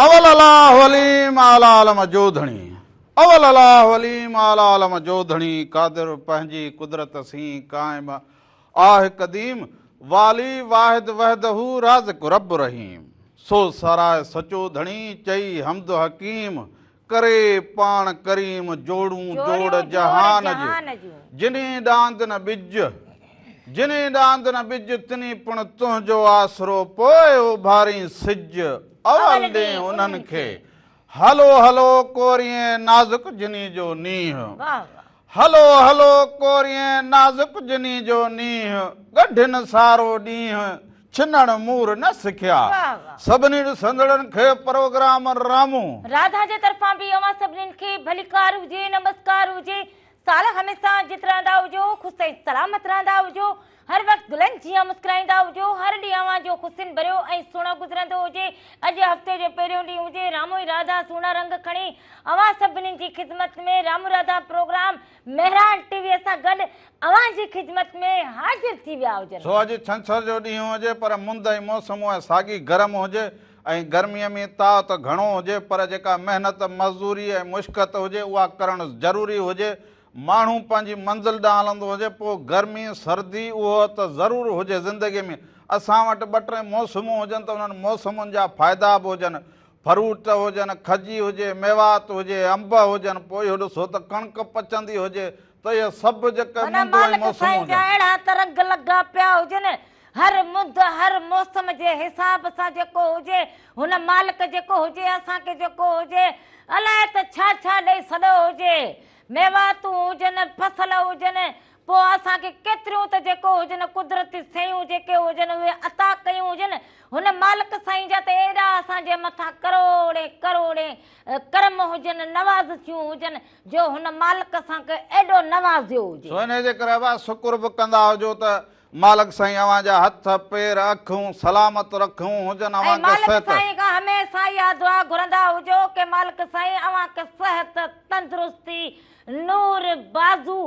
اول الله عليم اعلي عالم جو ڌڻي اول الله عليم اعلي عالم جو ڌڻي قادر پنهنجي قدرت سين قائم آه قديم والي واحد وحده رازق رب رحيم سو ساراهه سچو ڌڻي چئي حمد حڪيم ڪري پاڻ ڪريم جوڙون جوڙ جهان جي جني ڏاند نه ٻج جني ڏاند نه ٻج تني پڻ تنهنجو آسرو پوء اڀارين سج اول ڏين انهن کي هلو هلو ڪورين نازڪ جني جو نينهن هلو هلو ڪورين نازڪ جني جو نينهن ڳڍين سارو ڏينهن ڇنڻ مور نه سکيا. سڀني ڏسندڙن کي پروگرام رامو. راڌا جي طرفان به اوهان سڀنين کي ڀليڪار هجي نمسڪار هجي سال هميشه جت رهندا هجو خوش ۽ سلامت رهندا هجو هر وقت گلن جيان مسڪرائيندا هجو هر ڏينهن اوهان جو خوشين ڀريو ۽ سهڻو گذرندو هجي اڄ هفتي جو پهريون ڏينهن هجي رامو ۽ راڌا سهڻا رنگ کڻي اوهان سڀنين جي خدمت ۾ Ramu Radha programme Mehran T V سان گڏ اوهان جي خدمت ۾ حاضر ٿي ويا هجن. سو اڄ ڇنڇر جو ڏينهن هجي پر مند ۽ موسم اها ساڳي گرم هجي ۽ گرميء ۾ تاء ته گهڻو هجي پر جيڪا محنت، مزدوري ۽ مشقت هجي اها ڪرڻ ضروري هجي. ماڻهو پنهنجي منزل ڏانهن هلندو هجي پوء گرمي، سردي اهو ته ضرور هجي زندگي ۾ اسان وٽ ٻه ٽي موسمون هجن ته انهن موسمن جا فائدا به هجن. فروٽ هجن، کجي هجي، ميوات هجي، انب هجن، پوء اهو ڏسو ته ڪڻڪ پچندي هجي ته اهي سڀ جيڪي معنيٰ مندون ۽ مالڪ موسمون سائين جا هجن. اهڙا ته رنگ لڳا پيا هجن، هر مند هر موسم جي حساب سان جيڪو هجي، هن مالڪ جيڪو هجي اسان کي جيڪو هجي، الائي ته ڇا ڇا ڏئي سڏيو هجي، ميواتون هجن، فصل هجن، پوء اسان کي ڪيتريون ته جيڪو هجن قدرتي شيون جيڪي هجن اهي عطا ڪيون هجن، هن مالڪ سائين جا ته ايڏا اسان جي مٿان ڪروڙين ڪروڙين ڪرم هجن، نوازشون هجن جو هن مالڪ اسان کي ايڏو نوازيو هجي. سو انهيء جي ڪري اوهان شڪر به ڪندا هجو ته مالڪ سائين اوهان جا هٿ، پير، اکيون سلامت رکيون هجن ۽ اوهان کي مالڪ صحت. سائين کان هميشه اها دعا گهرندا هجو ڪي مالڪ سائين اوهان کي صحت، تندرستي، نور بازو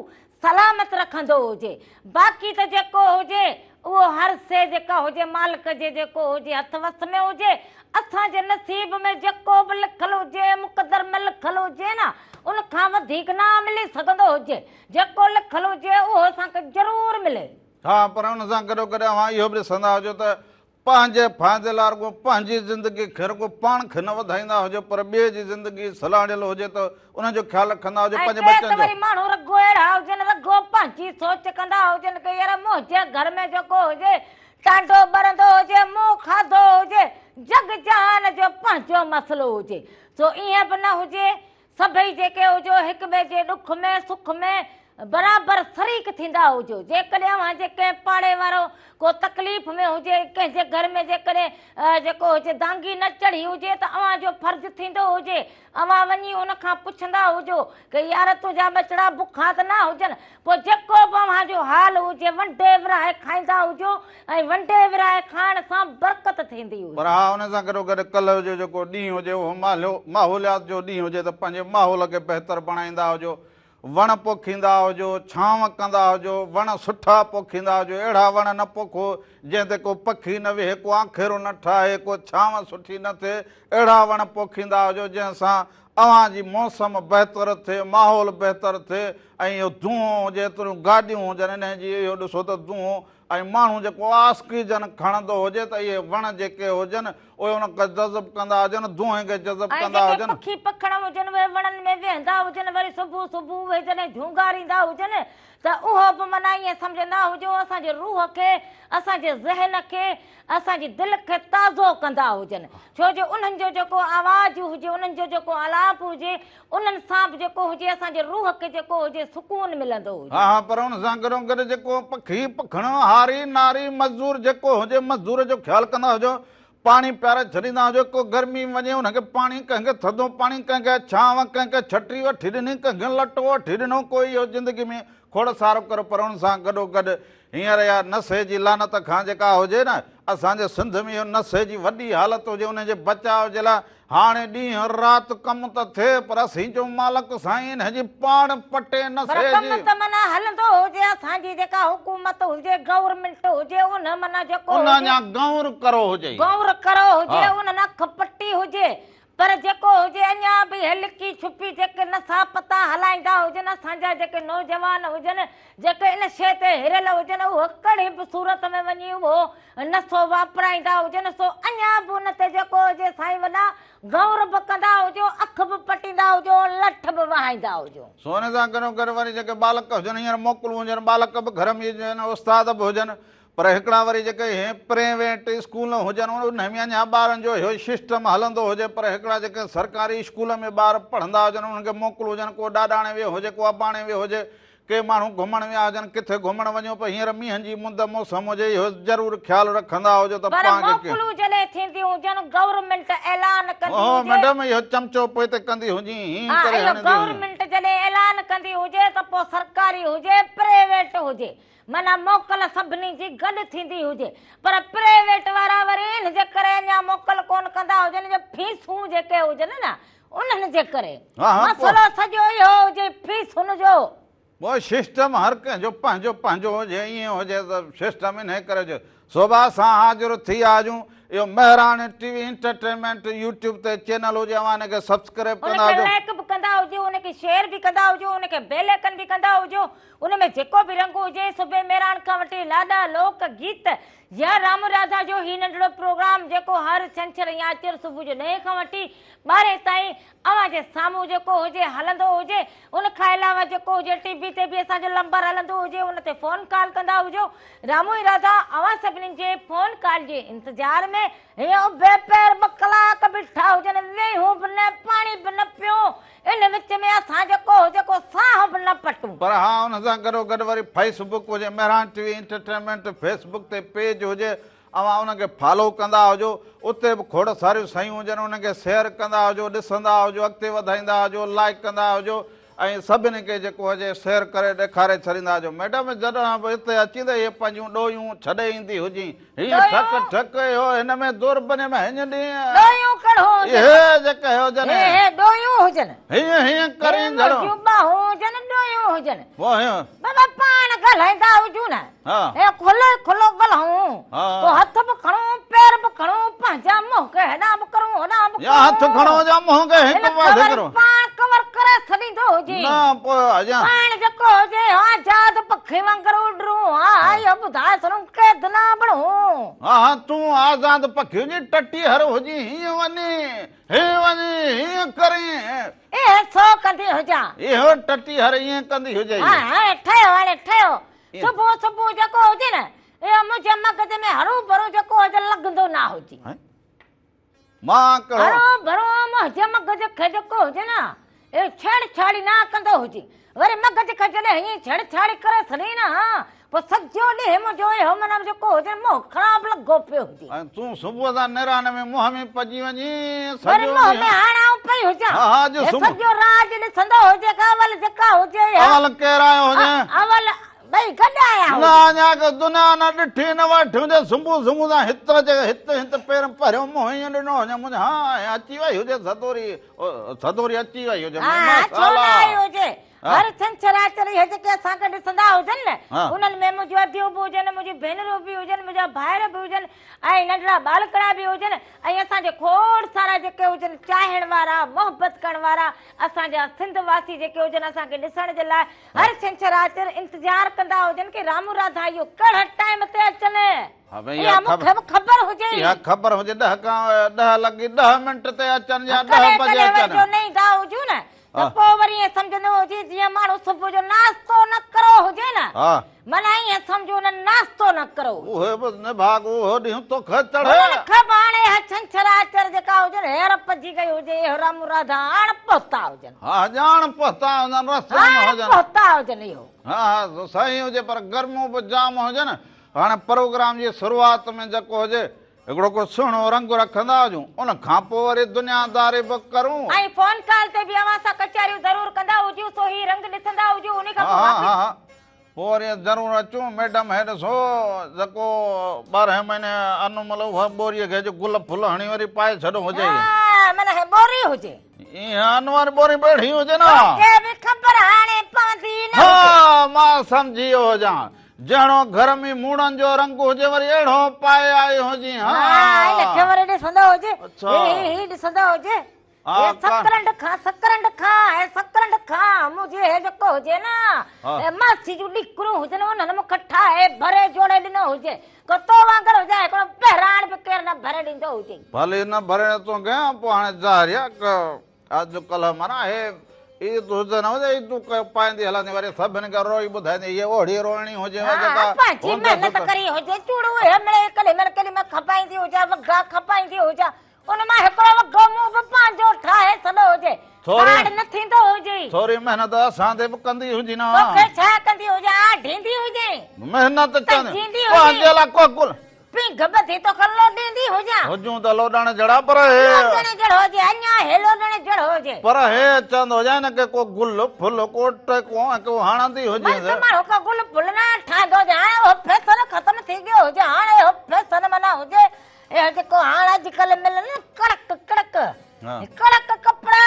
سلامت رکندو هجي باقي ته جيڪو هجي اهو هر شيء جيڪا هجي مالڪ جي جيڪو هجي هٿ وس ۾ هجي اسان جي نصيب ۾ جيڪو به لکيل هجي مقدر ۾ لکيل هجي نه ان کان وڌيڪ نه ملي سگهندو هجي جيڪو لکيل هجي اهو اسان کي ضرور ملي. ها پر ان سان گڏوگڏ اوهان اهو به ڏسندا هجو ته پنهنجي فائدي لاء رڳو پنهنجي زندگي کي رڳو پاڻ کي نه وڌائيندا هجو پر ٻئي جي زندگي سلهاڙيل هجي ته ان جو خيال رکندا هجو ۽ پنهنجي ڪي ٻچن ته جو. وري ماڻهو رڳو اهڙا هجن رڳو پنهنجي سوچ ڪندا هجن ڪي يار منهنجي گهر ۾ جيڪو هجي ٽانڊو ٻرندو هجي مون کاڌو هجي جڳ جهان جو پنهنجو مسئلو هجي سو ائين به نه هجي سڀئي جيڪي هجو هڪ ٻئي جي ڏک ۾ سک ۾ برابر شريڪ ٿيندا هجو. جيڪڏهن اوهان جي ڪنهن پاڙي وارو ڪو تڪليف ۾ هجي، ڪنهن جي گهر ۾ جيڪڏهن جيڪو هجي دانگي نه چڙهي هجي ته اوهان جو فرض ٿيندو هجي اوهان وڃي ان کان پڇندا هجو ڪي يار تنهنجا ٻچڙا بکا ته نه هجن پوء جيڪو به اوهان جو حال هجي ونڊي ورهائي کائيندا هجو ۽ ونڊي ورهائي کائڻ سان برڪت ٿيندي هجي. پر ها ان سان گڏوگڏ ڪلهه جو جيڪو ڏينهن هجي اهو ماحوليات جو ڏينهن هجي ته پنهنجي ماحول کي بهتر بڻائيندا هجو، وڻ پوکيندا هجو، ڇانو ڪندا هجو، وڻ سٺا پوکيندا هجو، اهڙا وڻ نه پوکو جنهن تي ڪو پکي نه ويهي، ڪو آکيرو نه ٺاهي، ڪو ڇانو سٺي نه ٿئي، اهڙا وڻ پوکيندا هجو جنهن سان اوهان جي موسم بهتر ٿئي، ماحول بهتر ٿئي ۽ اهو دونهون هجي، ايتريون گاڏيون هجن انهن جي اهو ڏسو ته دونهون ۽ ماڻهو جيڪو آسڪيجن کڻندو هجي ته اهي وڻ جيڪي هجن اهي ان کي جذب ڪندا هجن، دونهين کي جذب ۽ ڪندا جيڪي هجن. پکي پکڻ هجن اهي وڻن ۾ ويهندا هجن وري صبح صبح اهي جڏهن جهونگاريندا هجن ته اهو به معنيٰ ائين سمجهندا هجو اسان جي روح کي، اسان جي ذهن کي، اسان جي دل کي تازو ڪندا هجن ڇو جو انهن جو جيڪو آواز هجي انهن جو جيڪو آلاپ هجي انهن سان به جيڪو هجي اسان جي روح کي جيڪو هجي سڪون ملندو هجي. ها ها پر ان سان گڏو گڏ جيڪو پکي پکڻ هاري ناري مزدور جيڪو هجي مزدور جو خيال ڪندا هجو پاڻي پياري ڇڏيندا هجو ڪو گرمي وڃي ان کي پاڻي ڪنهن کي ٿڌو پاڻي ڪنهن کي ڇانو ڪنهن کي ڇٽي وٺي ڏني ڪنهن کي لٽو وٺي ڏنو ڪو اهو زندگي ۾ کوڙ سارو ڪرو پر ان سان گڏو گڏ هينئر اها نشي جي لعنت کان جيڪا هجي نه اسان جي سنڌ ۾ اهو نشي جي وڏي حالت هجي ان جي بچاء جي لاء هاڻي ڏينهن رات ڪم ته ٿئي پر اسين چئون مالڪ سائين انهن جي پاڻ پٽي پر نشي ڪم جي. ته معنيٰ هلندو هجي اسان جي جيڪا حڪومت هجي گورنمينٽ هجي ان معنيٰ جيڪو ان هجي اڃا گئور ڪرو هجي. گئور ڪرو هجي ها. انهن اک پٽي هجي. پر جيڪو هجي اڃا به اهي لڪي ڇپي جيڪي نشا پتا هلائيندا هجن اسان جا جيڪي نوجوان هجن جيڪي ان شيء تي هريل هجن اهي ڪهڙي به صورت ۾ وڃي اهو نشو واپرائيندا هجن سو اڃا به ان تي جيڪو هجي سائين وڏا غور به ڪندا هجو اک به پٽيندا هجو لٺ به وهائيندا هجو. سو ان سان گڏو گڏ وري جيڪي ٻالڪ هجن هينئر موڪلون هجن ٻالڪ به گهر ۾ هجن استاد به هجن پر هڪڙا وري جيڪي هي پريويٽ اسڪول هجن انهن ۾ اڃا ٻارن جو اهو سسٽم هلندو هجي پر هڪڙا جيڪي سرڪاري اسڪول ۾ ٻار پڙهندا هجن انهن کي موڪل هجن ڪو ڏاڏاڻي ويو هجي ڪو اباڻي ويو هجي ڪي ماڻهو گهمڻ ويا هجن ڪٿي گهمڻ وڃو پر هينئر مينهن جي مند موسم هجي اهو ضرور خيال رکندا هجو ته پر پاڻ کي ڪي موڪلون جڏهن ٿينديون هجن گورنمينٽ اعلان ڪندي اوهو هجي ميڊم اهو چمچو پوئتي ڪندي هجين هين ها ڪري اهو هڻندي هجين. گورنمينٽ جڏهن اعلان ڪندي هجي ته پوء سرڪاري هجي پريويٽ هجي معنيٰ موڪل سڀني جي گڏ ٿيندي هجي پر پريويٽ وارا وري ان جي ڪري اڃا موڪل ڪونه ڪندا هجن جو فيسون جيڪي هجن نه انهن جي ڪري ها ها پوء مسئلو سڄو اهو هجي فيسن جو. پوء سسٽم هر ڪنهن جو پنهنجو پنهنجو هجي ائين هجي ته سسٽم انهي ڪري هجي صبح سان حاضر ٿي ويا هجون اهو Mehran T V entertainment YouTube تي چينل هجي اوهان ان کي سبسڪرائب ان ڪندا کي هجو. لائيڪ به ڪندا هجو ان کي شيئر به ڪندا هجو ان کي بيل آئيڪن به ڪندا هجو ان ۾ جيڪو به رنگ هجي، صبح مهراڻ کان وٺي لاڏا، لوڪ گيت يا رام راڌا جو هي ننڍڙو پروگرام جيڪو هر ڇنڇر يا آچر صبح جو ڏهين کان وٺي ٻارهين تائين اوهان جي سامهون جيڪو هجي هلندو هجي، ان کان علاوه جيڪو هجي ٽي وي تي به اسان جو لمبر هلندو هجي ان تي فون ڪال ڪندا هجو. رامو ۽ راڌا اوهان سڀني جي فون ڪال جي انتظار ۾ هيئن اڀي پير ٻه ڪلاڪ بيٺا هجن، ويهون به نه پاڻي به نه پيون، ان وچ ۾ اسان جو ڪو جيڪو ساهه به نه پٽون. پر ها ان سان گڏو گڏ وري فيس بڪ هجي Mehran T V entertainment Facebook تي پيج هجي اوهان ان کي فالو ڪندا هجو اتي به کوڙ ساريون شيون هجن انهن کي شيئر ڪندا هجو ڏسندا هجو اڳتي وڌائيندا هجو لائيڪ ڪندا هجو ۽ سڀني کي جيڪو هجي شيئر ڪري ڏيکاري ڇڏيندا هجو ميڊم جڏهن به هتي اچين ته اهي پنهنجون ڏويون ڇڏي ايندي هجين هي ٺڪ ٺڪ اهو هن ۾ دوربن ۾ هڃ ڏينهن ڏويون ڪڙهو هجن اهي جيڪي هجن هي هي ڏويون هجن هيئن هيئن ڪرين جھڙو منهنجون ٻانهون هجن ڏويون هجن پوء هيئن بابا پاڻ ڳالهائيندا هجون نه ها هي کلو کلو ڳالهائون ها پوء هٿ به کڻون پير به کڻون پنهنجا منهن کي هيڏانهن به ڪرون هوڏانهن به يا هٿ کڻو يا منهن کي هڪ پاسي ڪرو. پاڻ ڪور ڪري ڇڏيندو هجي. نه پوء اڄان. پاڻ جيڪو هجي ها جاد پکي وانگر اڏرون ها اهو ٻڌائي ڇڏون قيد نه بڻون. ها ها تون آزاد پکي هجين ٽٽيهر هجين هيئن وڃي هيئن وڃي هيئن ڪرين. اهي ڇو ڪندي هجان. اهو ٽٽيهر ائين ڪندي هجئي. ها ها ٺهيو هاڻي ٺهيو. صبح صبح جيڪو هجي نه اهو منهنجي مغز ۾ هروڀرو جيڪو هجي لڳندو نه هجي. مان ڪهڙو. هرو ڀرو منهنجي مغز کي جيڪو هجي نه اهو ڇيڙ ڇاڙي نه ڪندو هجي وري مغز کي جڏهن هيئن ڇيڙ ڇاڙي ڪري ڇڏي نه پوء سڄو ڏينهن منهنجو اهو معنيٰ جيڪو هجي منهن خراب لڳو پيو هجي. ۽ تون صبح سان نيران ۾ منهن ۾ پئجي وڃين سڄو وري منهن ۾ هاڻ آئون پئي هجان. ها ها اڄ صبح. سڄو راڄ ڏسندو هجي ڪا اول جيڪا هجي. اول ڪير آيو هجي. اول ٻئي گڏ آيا نه اڃا ڪو دنيا نه ڏٺي نه وٺي هجي سنبو سنبو سان هت اچي هت هت پير پريو منهن ائين ڏنو هجي منهنجي ها ۽ اچي وئي هجي سدوري سدوري اچي وئي هجي ها ڇو نه آئي هجي هر ڇنڇر آچر اهي جيڪي اسان کي ڏسندا هجن نه انهن ۾ منهنجون اديون به هجن منهنجون ڀينرون به هجن منهنجا ڀائر به هجن ۽ ننڍڙا ٻالڪڙا به هجن ۽ اسان جي کوڙ سارا جيڪي هجن چاهڻ وارا محبت ڪرڻ وارا اسان جا سنڌ واسي جيڪي هجن اسان کي ڏسڻ جي لاء هر ڇنڇر آچر انتظار ڪندا هجن ڪي رامو راڌا اهو ڪهڙي ٽائيم تي اچن. اها مون کي به خبر هجي. اها خبر هجي ڏهه کان ڏهه لڳي ڏهه منٽ تي اچن يا ڏهه بجي اچن. ڪڏهن ڪڏهن وري جو نه ايندا هجون نه ته پوء وري ائين سمجهندو هجي جيئن ماڻهو صبح جو ناشتو نه ڪرو هجي نه. معنيٰ ائين سمجهو نه ناشتو نه ڪرو. اهي به نڀاڳ اهو ڏينهن توکي چڙهي. هنن کي به هاڻي اها ڇنڇر آچر جيڪا هجن هير پئجي گئي هجي اهو رامو راڌا هاڻ پهتا هجن. ها ڄاڻ پهتا هجن رستي ۾ هجن. هاڻ پهتا هجن اهو. ها ها صحيح هجي پر گرميون به جام هجن هاڻي پروگرام جي شروعات ۾ جيڪو هجي هڪڙو ڪو سهڻو رنگ رکندا هجون ان کان پوء وري دنيا داري به ڪرون. ۽ فون ڪال تي به اوهان سان ڪچهريون ضرور ڪندا هجون سو هي رنگ ڏسندا هجون انهي کان پوء واپس. ها ها پوء وري ضرور اچون. ميڊم هي ڏسو جيڪو ٻارهين مهيني انومل اها ٻوريء کي جو گل ڦل هڻي وري پائي ڇڏو هجي. ها معنيٰ هي ٻوري هجي. ايئن انوار ٻوري ٻيڙي هجي نه. توکي به خبر هاڻي پوندي نه هجي. ها مان سمجهي ويو هجان. جهڙو گهر ۾ موڙن جو رنگ هجي وري اهڙو پائي آئي هجين. ها هن کي وري ڏسندو هجي. هي هي ڏسندو هجي. هي سڪرنڊ کان سڪرنڊ کان هي سڪرنڊ کان منهنجي هي جيڪو هجي نه هي ماسي جون ڏڪرون هجن انهن مون کي ٺاهي ڀري جوڙي ڏنو هجي ڪو تو وانگر هجي هڪڙو بهراڻ به ڪير نه ڀري ڏيندو هجي. ڀلي نه ڀري توکي پوء هاڻي ظاهر آهي ته اڄڪلهه معنيٰ هي عيد هجي نه هجي عيدون پائيندي هلندي وري سڀني کي روئي ٻڌائيندي هيء اوهڙي روئڻي هجي ها جيڪا پنهنجي هوندس محنت ته. ڪري هجي چوڙو هي مڙئي ڪڏهن مهل ڪيڏي مهل کپائيندي هجان وڳا کپائيندي هجان ان مان هڪڙو وڳو مون به پنهنجو ٺاهي ڇڏيو هجي، ٿوري ڪارڊ نه ٿيندو هجي. ٿوري محنت اسان تي به ڪندي هجي نه. توکي ڇا ڪندي هجي، آڍيندي هجي. محنت چوندي تنجيندي هجي. پنهنجي لاء ڪو گل. پينگهه ٻڌي توکي لوڏيندي هجان. هجون ته لوڏڻ جهڙا پر هي. لوڏڻ جهڙو هجي، اڃا هي لوڏڻ جهڙو هجي. پر هي چوندو هجانء نه ڪي ڪو گل ڦل ڪو ٽيڪو ۽ ڪو هڻندي هجينس. مرد ماڻهو ڪو گل ڦل نه ٺاهيندو هجي، هاڻي اهو فيشن ختم ٿي ويو هجي، هاڻي اهو فيشن معنيٰ هجي. اهي جيڪو هاڻ اڄڪلهه ملن نه ڪڙڪ ڪڙڪ ڪڙڪ ڪپڙا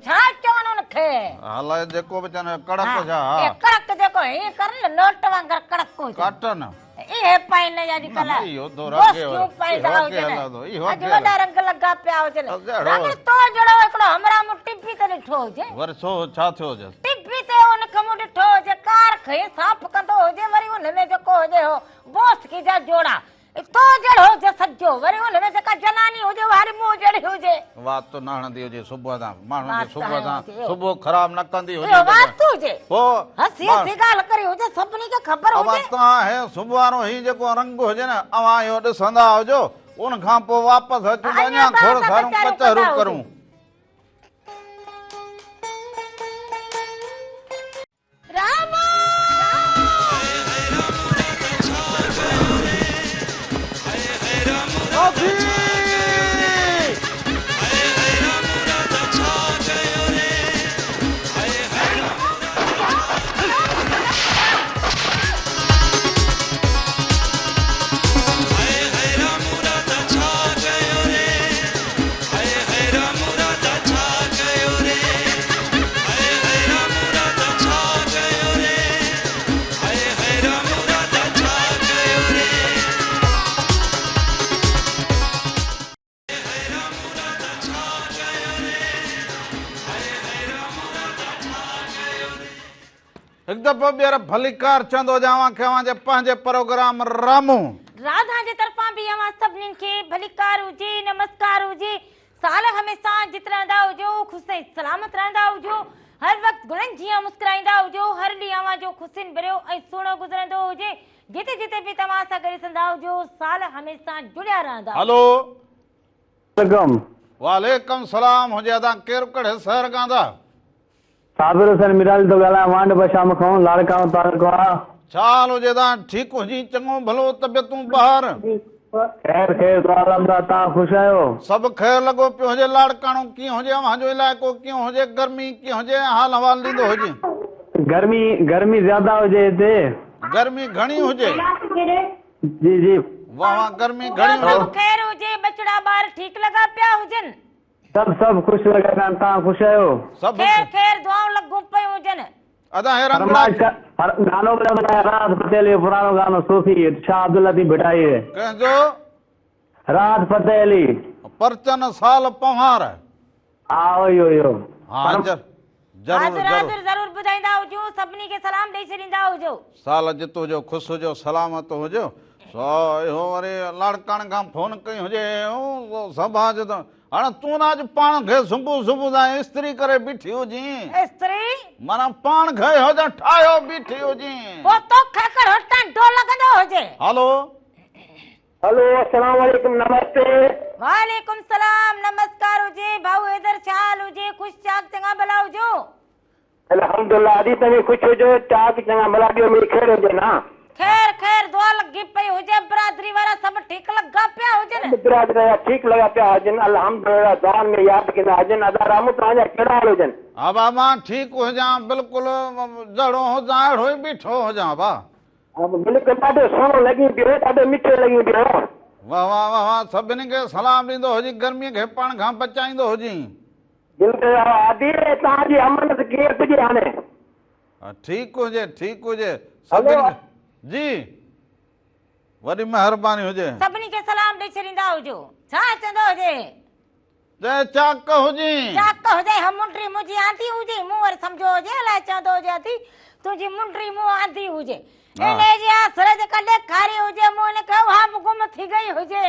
ڇا چون ان کي. الائي جيڪو به چون ڪڙڪ ڇا ها. اهي ڪڙڪ جيڪو هيئن ڪرن نه نوٽ وانگر ڪڙڪ هجن. ڪاٽن. اهي پائين اڄڪلهه. اهو دور اڳي بوسڪيون پائيندا هجن. اڄ وڏا رنگ لڳا پيا هجن. رنگ تو جهڙو هڪڙو همراهه مون ٽي وي تي ڏٺو هجي. وري ڇو ڇا ٿيو هجيس. ٽي وي تي ان کي مون ڏٺو هجي ڪار کي صاف ڪندو هجي وري ان ۾ جيڪو هجي هو بوسڪي جا جوڙا تو جهڙو هجي سڄو، وري ان ۾ جيڪا جناني هجي اها وري مون جهڙي هجي. وات نه هڻندي هجي صبح سان، ماڻهن جي وات صبح هڻيو سان هجي اهو. صبح خراب نه ڪندي هجي اهو جيڪا. وات هجي. پوء هسي هسي ڳالهه ڪري هجي سڀني کي خبر اوهان هجي. توهان هي صبح وارو هي جيڪو رنگ هجي نه اوهان اهو ڏسندا هجو ان کان پوء واپس اچون ته اڃا اڃا توهان کوڙ سان ساريون ڪچهريون ڪچهريون ڪندا ڪرون. هجو. رامو! هڪ دفعو ٻيهر ڀليڪار چوندو هجان اوهان کي اوهان جي پنهنجي پروگرام رامو. راڌا جي طرفان به اوهان سڀنين کي ڀليڪار هجي نمسڪار هجي سال هميشه جت رهندا هجو، خوش ۽ سلامت رهندا هجو، هر وقت گلن جيان مسڪرائيندا هجو، هر ڏينهن اوهان جو خوشين ڀريو ۽ سهڻو گذرندو هجي، جتي جتي به توهان سان گڏ ڏسندا هجو، سال هميشه جڙيا رهندا هجو. هلو. عليڪم. وعليڪم سلام هجي ادا ڪير ڪڙهي سهر گاندا. صابر حسين ميرالي ٿو ڳالهايان وانڍ بشام کان لاڙڪاڻو تعلقو آ. ڇا حال هجي ادا ٺيڪ هجين چڱو ڀلو طبيعتون بهار. خير خير دعا الحمدلله توهان خوش آهيو. سڀ خير لڳو پيو هجي لاڙڪاڻو ڪيئن هجي اوهان جو علائقو ڪيئن هجي گرمي ڪيئن هجي حال احوال ڏيندو هجين. گرمي گرمي زياده هجي هتي. گرمي گهڻي هجي. جي جي. واه واه گرمي گهڻي ٻيو هجي. سڀ خير هجي ٻچڙا ٻار ٺيڪ لڳا پيا هجن. سڀ سڀ خوش لڳا پيا آهن توهان خوش آهيو. سڀ خير خير دعائون لڳون پيون هجن. ادا هي رنگ فرمائش ڏاڍي. ڪر گانو ٻڌايو راحت فتح علي جو پراڻو گانو صوفي شاهه عبداللطيف ڀٽائي. ڪنهن جو؟ راحت فتح علي. پرچن سال پنهوار. ها اهو ئي اهو. ها ضرور حاضر ضرور. حاضر ضرور ٻڌائيندا هجو سڀني کي سلام ڏئي ڇڏيندا هجو. سال جت هجو خوش هجو سلامت هجو. سو اهو وري لاڙڪاڻي کان فون ڪئي هجي سڀا جو ته هاڻ تون نه اڄ پاڻ کي صبح صبح سان استري ڪري بيٺي هجين. استري؟ معنيٰ پاڻ کي اهو ڄڻ ٺاهيو بيٺي هجين. پوء توکي ڪهڙو ٽنڊو لڳندو هجي. هلو. هلو السلام عليڪم نمستي. وعليڪم السلام نمسڪار هجي ڀائو حيدر ڇا حال هجي خوش چاڪ چڱا ڀلا هجو. الحمدالله ادي توهين خوش هجو چاڪ چڱا ڀلا ٻيو مڙئي خير هجي نه. خير خير دعا لڳي پئي هجي برادري وارا سڀ ٺيڪ لڳا پيا هجن. سڀ برادري وارا ٺيڪ لڳا پيا هجن الحمدالله دعائن ۾ ياد ڪندا هجن ادا رامو توهان جا ڪهڙا حال هجن. ابا مان ٺيڪ هجان بلڪل جهڙو هجان اهڙو ئي بيٺو هجان ابا. بلڪل ڏاڍو سهڻو لڳين پيو ڏاڍو مٺو لڳين پيو. واه واه واه واه سڀني کي سلام ڏيندو هجين گرمي کي پاڻ کان بچائيندو هجين. بلڪل ادي توهان جي امانت ڪيئن پڄي هاڻي. ٺيڪ هجي ٺيڪ هجي سڀني کي جي وڏي مهرباني هجي. سڀني کي سلام ڏئي ڇڏيندا هجو ڇا چوندو هجي. چئي چاڪ هجين. چاڪ هجين ها منڊري منهنجي آندي هجي مون وري سمجهيو هجي الائي چوندو هجي ادي تنهنجي منڊري مون آندي هجي انهيء جي آسري جيڪا ڏيکاري هجي مون ان کي اها به گم ٿي گئي هجي.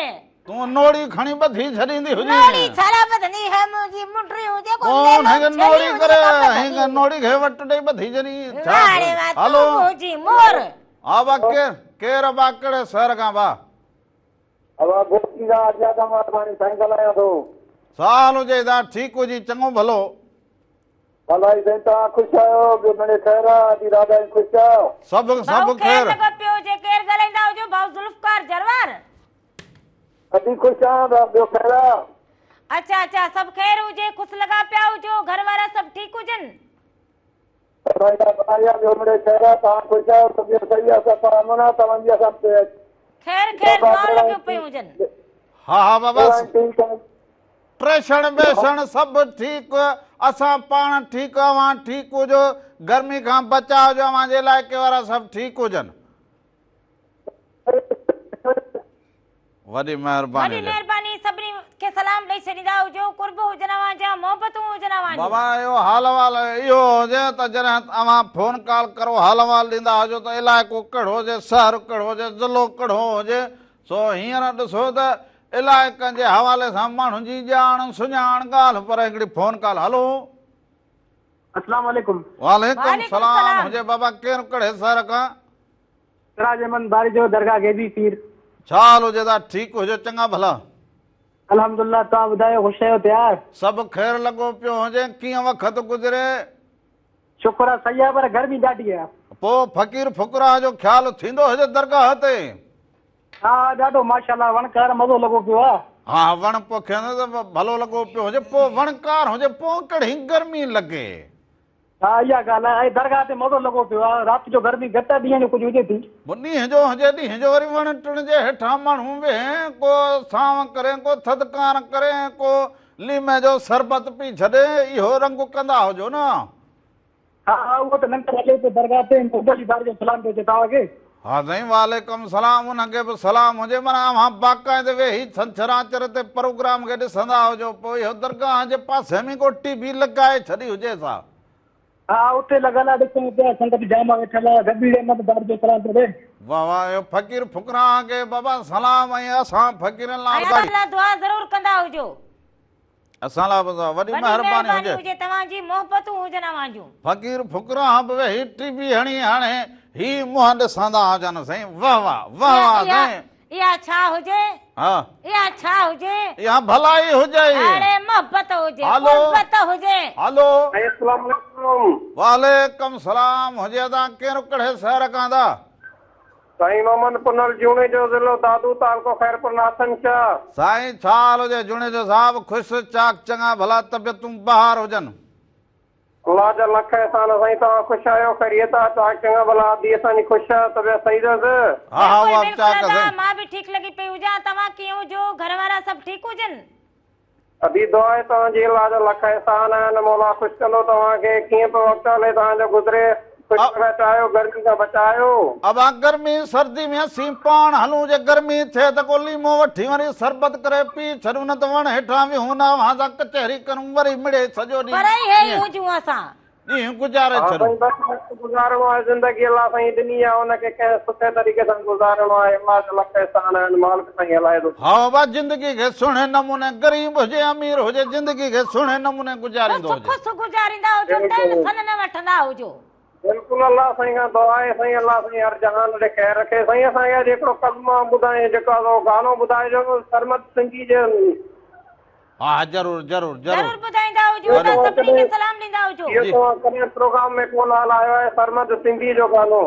تون نوڙي کڻي ٻڌي ڇڏيندي هجين. نوڙي ڇا لاء ٻڌندي هي منهنجي منڊري هجي ڪو ڪون ليلو هينگ ڇلي نوڙي هجي ڪري ته ٻڌندي هينگ هجي. نوڙي کي وٽ ڏئي ٻڌي ڇڏين ڇا واهه ڙي واهه تون هلو. به هجين مور. ها با ڪير ڪير با ڪهڙي شهر کان با. ابا گهوٽڪي کان ارشاد احمد سائين ڳالهايان ٿو. سال هجي ادا ٺيڪ هجي چڱو ڀلو. ڀلائي سائين توهان خوش آهيو ٻيو مڙئي خير آ ادي راڌا خوش آ. سڀ ڀائو سڀ خير خير. لڳو پيو هجي ڪير ڳالهائيندا هجو ڀائو ذوالفقار جروار. ادي خوش آهيان ڀا ٻيو خير آ. اڇا اڇا سڀ خير هجي خوش لڳا پيا هجو گهر وارا سڀ ٺيڪ هجن. ڀلائي آ ڀلائي آ ٻيو مڙئي خير آ توهان خوش آهيو طبيعت صحيح آ سڀ امن آ توهان جي اسان خير خير دعائون لڳيون پيون هجن. ها ها بابا ٽريشڻ بيشڻ سڀ ٺيڪ اسان پاڻ ٺيڪ اوهان ٺيڪ هجو گرمي کان بچاء هجي اوهان جي علائقي وارا سڀ ٺيڪ هجن. وڏي مهرباني وڏي مهرباني سڀني کي سلام ڏئي ڇڏيندا هجو قرب هجن اوهان جا محبتون هجن اوهان جون. بابا اهو حال احوال اهو هجي ته جڏهن اوهان فون ڪال ڪرو حال احوال ڏيندا هجو ته علائقو ڪهڙو هجي شهر ڪهڙو هجي ضلعو ڪهڙو هجي سو هينئر ڏسو ته علائقن جي حوالي سان ماڻهن جي ڄاڻ سڃاڻ ڳالهه پر هڪڙي فون ڪال هلو. اسلام عليڪم. وعليڪم سلام هجي بابا ڪير ڪهڙي شهر کان. سراج احمد باريجو درگاهه غيبي پير. ڇا حال هجي ادا ٺيڪ هجو چڱا ڀلا. الحمدالله توهان ٻڌايو خوش آهيو تيار. سڀ خير لڳو پيو هجي ڪيئن وقت گذري. شڪر آ صحيح آ پر گرمي ڏاڍي آ. پو فقير فقراء جو خيال ٿيندو هجي درگاهه تي. ها ها ڏاڍو ماشاءالله وڻڪار مزو لڳو پيو آ. ها وڻ پوکيندو ته ڀلو لڳو پيو هجي پو وڻڪار هجي پو ڪهڙي گرمي لڳي. ها اها ڳالهه آهي ۽ درگاهه تي مزو لڳو پيو آهي رات جو گرمي گهٽ آهي ڏينهن جو ڪجهه هجي ٿي. پوء ڏينهن جو هجي ڏينهن جو وري وڻ ٽڻ جي هيٺان ماڻهو ويهي ڪو سانو ڪري ڪو ٿڌڪار ڪري ڪو ليمي جو شربت پي ڇڏي اهو رنگ ڪندا هجو نه. ها ها اهو ته لنگر هلي پيو درگاهه تي محمد علي باري جو سلام پيو اچي توهان کي. ها سائين وعليڪم سلام انهن کي به سلام هجي معنيٰ اوهان باقاعده ويهي ڇنڇر آچر تي پروگرام کي ڏسندا هجو پوء اهو درگاهه جي پاسي ۾ ڪو ٽي وي لڳائي ڇڏي هجيس ها. ها اتي لڳل آ ڏسون پيا سنگت جام آ ويٺل آ ربيع احمد باري جو سلام پيو ڏي. واه واه اهو فقير فقراء کي بابا سلام ۽ اسان فقيرن لاء ۽ اسان لاء دعا ضرور ڪندا هجو. اسان لاء به وڏي وڏي مهرباني مهرباني هجي. هجي توهان جي محبتون هجن اوهان جون. فقير فقراء به ويهي ٽي وي هڻي هاڻي هي منهن ڏسندا هجن سائين واه واه واه واه سائين. اها ڇا هجي. ها. اها ڇا هجي. اها ڀلائي هجي. اڙي محبت هجي قربت هجي. هلو. سائين اسلام عليڪم. وعليڪم سلام هجي ادا ڪير ڪهڙي شهر کان ادا. سائين محمد پنهل جوڻيجو ضلعو دادو تعلقو خيرپور ناٿن شاهه. سائين ڇا حال هجي جوڻيجو صاحب خوش چاڪ چڱا ڀلا طبيعتون بهار هجن. الله جا لک احسان سائين توهان خوش آهيو خيريت آ چاڪ چڱا ڀلا ادي اسان جي خوش آ طبيعت صحيح اٿس. ها ها بلڪل اها به بلڪل چاڪ ادا سائين. مان به ٺيڪ لڳي پئي هجان توهان ڪيئن هجو گهر وارا سڀ ٺيڪ هجن. ادي دعا آهي توهان جي الله جا لک احسان آهن مولا خوش ڪندو توهان کي ڪيئن پيو وقت هلي توهان جو گذري خوش بچايو گرمي کان بچايو. ابا گرمي سردي ۾ اسين پاڻ هلون جي گرمي ٿئي ته ڪو ليمو وٺي وري شربت ڪري پي ڇڏون نه ته وڻ هيٺان ويهون نه اوهان سان ڪچهري ڪرون وري مڙئي سڄو پر ڏينهن اهي ئي ائين هجون اسان. ڏينهن گذاري ها ڇڏون. سائين بس وقت گذارڻو آهي زندگي الله سائين ڏني آهي ان کي ڪنهن سٺي طريقي سان گذارڻو آهي الله جا لک احسان آهن مالڪ سائين هلائي ٿو. ها بابا زندگي کي سهڻي نموني غريب هجي امير هجي زندگي کي سهڻي نموني گذاريندو خوش هجي. خوش گذاريندا هجو ٽينسن نه وٺندا هجو. بلڪل الله سائين کان دعا آهي سائين الله سائين هر جهان ڏي خير رکي سائين اسان کي اڄ هڪڙو ڪلمو ٻڌائين جيڪو آهي سو گانو ٻڌائجو سرمد سنڌي جي ها ها ضرور ضرور ضرور. ضرور ٻڌائيندا هجو ادا سڀني کي سلام ڏيندا هجو. اهو توهان ڪڏهن پروگرام ۾ ڪونه هلايو آهي سرمد سنڌي جو گانو.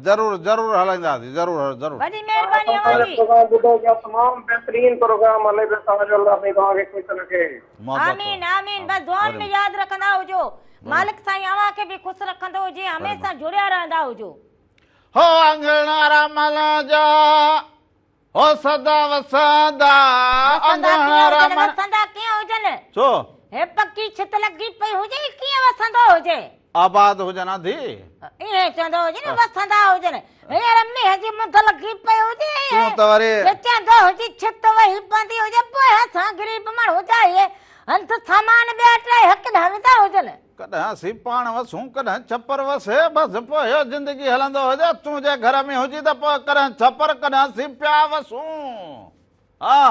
ضرور ضرور هلائينداسين ضرور ضرور. وڏي مهرباني اوهان جي. پروگرام ٻڌو پيا تمام بهترين پروگرام هلي پيو توهان جو الله سائين توهان کي خوش رکي. آمين آمين بس دعائن ۾ ياد رکندا هجو مالڪ سائين اوهان کي به خوش رکندو هجي هميشه جڙيا رهندا هجو. هو اڱڻ رمل جا هو سدا وسندا وسندا اڱڻ ڪيئن هجن رمڻ. وسندا ڪيئن هجن. ڇو؟ هي پڪي ڇت لڳي پئي هجي هي ڪيئن وسندو هجي. آباد هجن آڌي. ائين چوندو هجي نه وسندا هجن. هينئر مينهن جي مند لڳي پئي هجي تون ته وري. چوندو هجي ڇت وهي پوندي هجي پوء اسان غريب ماڻهو جا هي. هنڌ سامان ٻيا ٽي هڪ ڏانهن ويندا هجن. ڪڏهن اسين پاڻ وسون ڪڏهن ڇپر وسي بس پوء اهو زندگي هلندو هجي تون جي گهر ۾ هجين ته پوء ڪڏهن ڇپر ڪڏهن اسين پيا وسون. ها.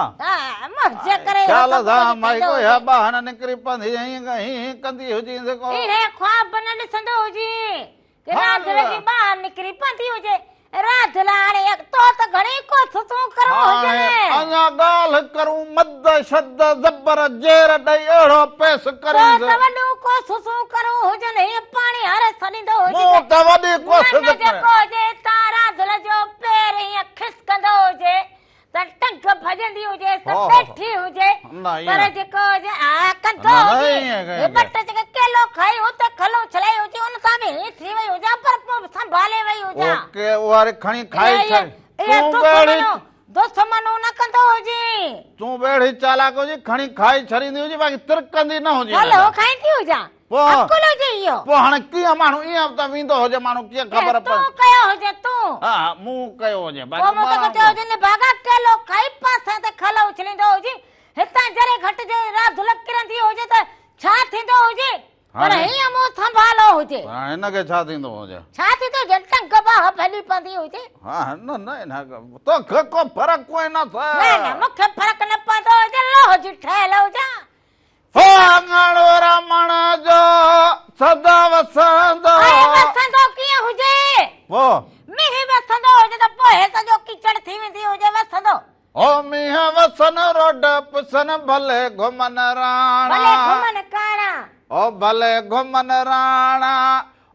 منهنجي ڪري اهو خيال سڀ سان ڪجهه مائي ٿيندو ڪو هجي. اها ٻانهن نڪري پوندي ۽ هين هين ڪندي هجين جيڪو. اهي خواب نه ڏسندو هجين ڪي راڌل جي ٻانهن نڪري پوندي هجي. راڌل هاڻي تو ته گهڻي ڪوششون ڪرڻ هجن. هاڻي اڃا ڳالهه ڪرون مد شد زبر زير ڏئي اهڙو پيس تو ڪرينس. ته وڏيون ڪوششون ڪرڻ هجن هيئن پاڻي هاري ڇڏيندو هجين مون ته وڏي ڪوشش نه نه ڪري. جيڪو هجي تان راڌل جو پير هيئن کسڪندو هجي. ته ٽنگ ڀڄندي هجي ته بيٺي هجي پر جيڪو هجي آ ڪنڌو هجي هي ٻٽ جيڪي ڪيلو کائي اتي کل اڇلائي هجي ان سان به هي ٿي وئي هجان پر پوء به سنڀالي وئي هجان. اوڪي اها ري کڻي کائي ڇڏ تون به اهڙي دشمنو نه ڪندو هجي. تون به اهڙي چالاڪ هجي کڻي کائي ڇڏيندي هجي باقي ترڪندي نه هجي. کل کائيندي هجان. پوء عقل هجي اهو. پوء هاڻي ڪيئن ماڻهو ائين ته ويندو هجي ماڻهو ڪيئن خبر پوي. تون ڪيو هجي تون. ها ها مون ڪيو هجي باقي پوء مون توکي چيو هجي نڀاڳا ڪيلو کائي پاسي تي کل اڇليندو هجي هتان ذري گهٽ جي راڌل ڪرندي هجي ته ڇا ٿيندو هجي پر هيئن مون سنڀالو هجي. هاڻي هن کي ڇا ٿيندو هجي. ڇا ٿيندو هجي ٽنگ باهه ڀڄي پوندي هجي. ها نه نه هن توکي ڪو فرق ڪوئي نه ٿئي. نه نه مون کي فرق نه پوندو هجي لوهه جي ٺهيل هجان. هو اڱڻ رمڻ جو سدا وسندو. اڙي وسندو ڪيئن هجي؟ پوء؟ مينهن وسندو هجي ته پوء هي سڄو ڪيچڙ ٿي ويندي هجي وسندو. هو مينهن وسن روڊ پسن ڀلي گهمن راڻا. ڀلي گهمن ڪاڻا. او ڀلي گهمن راڻا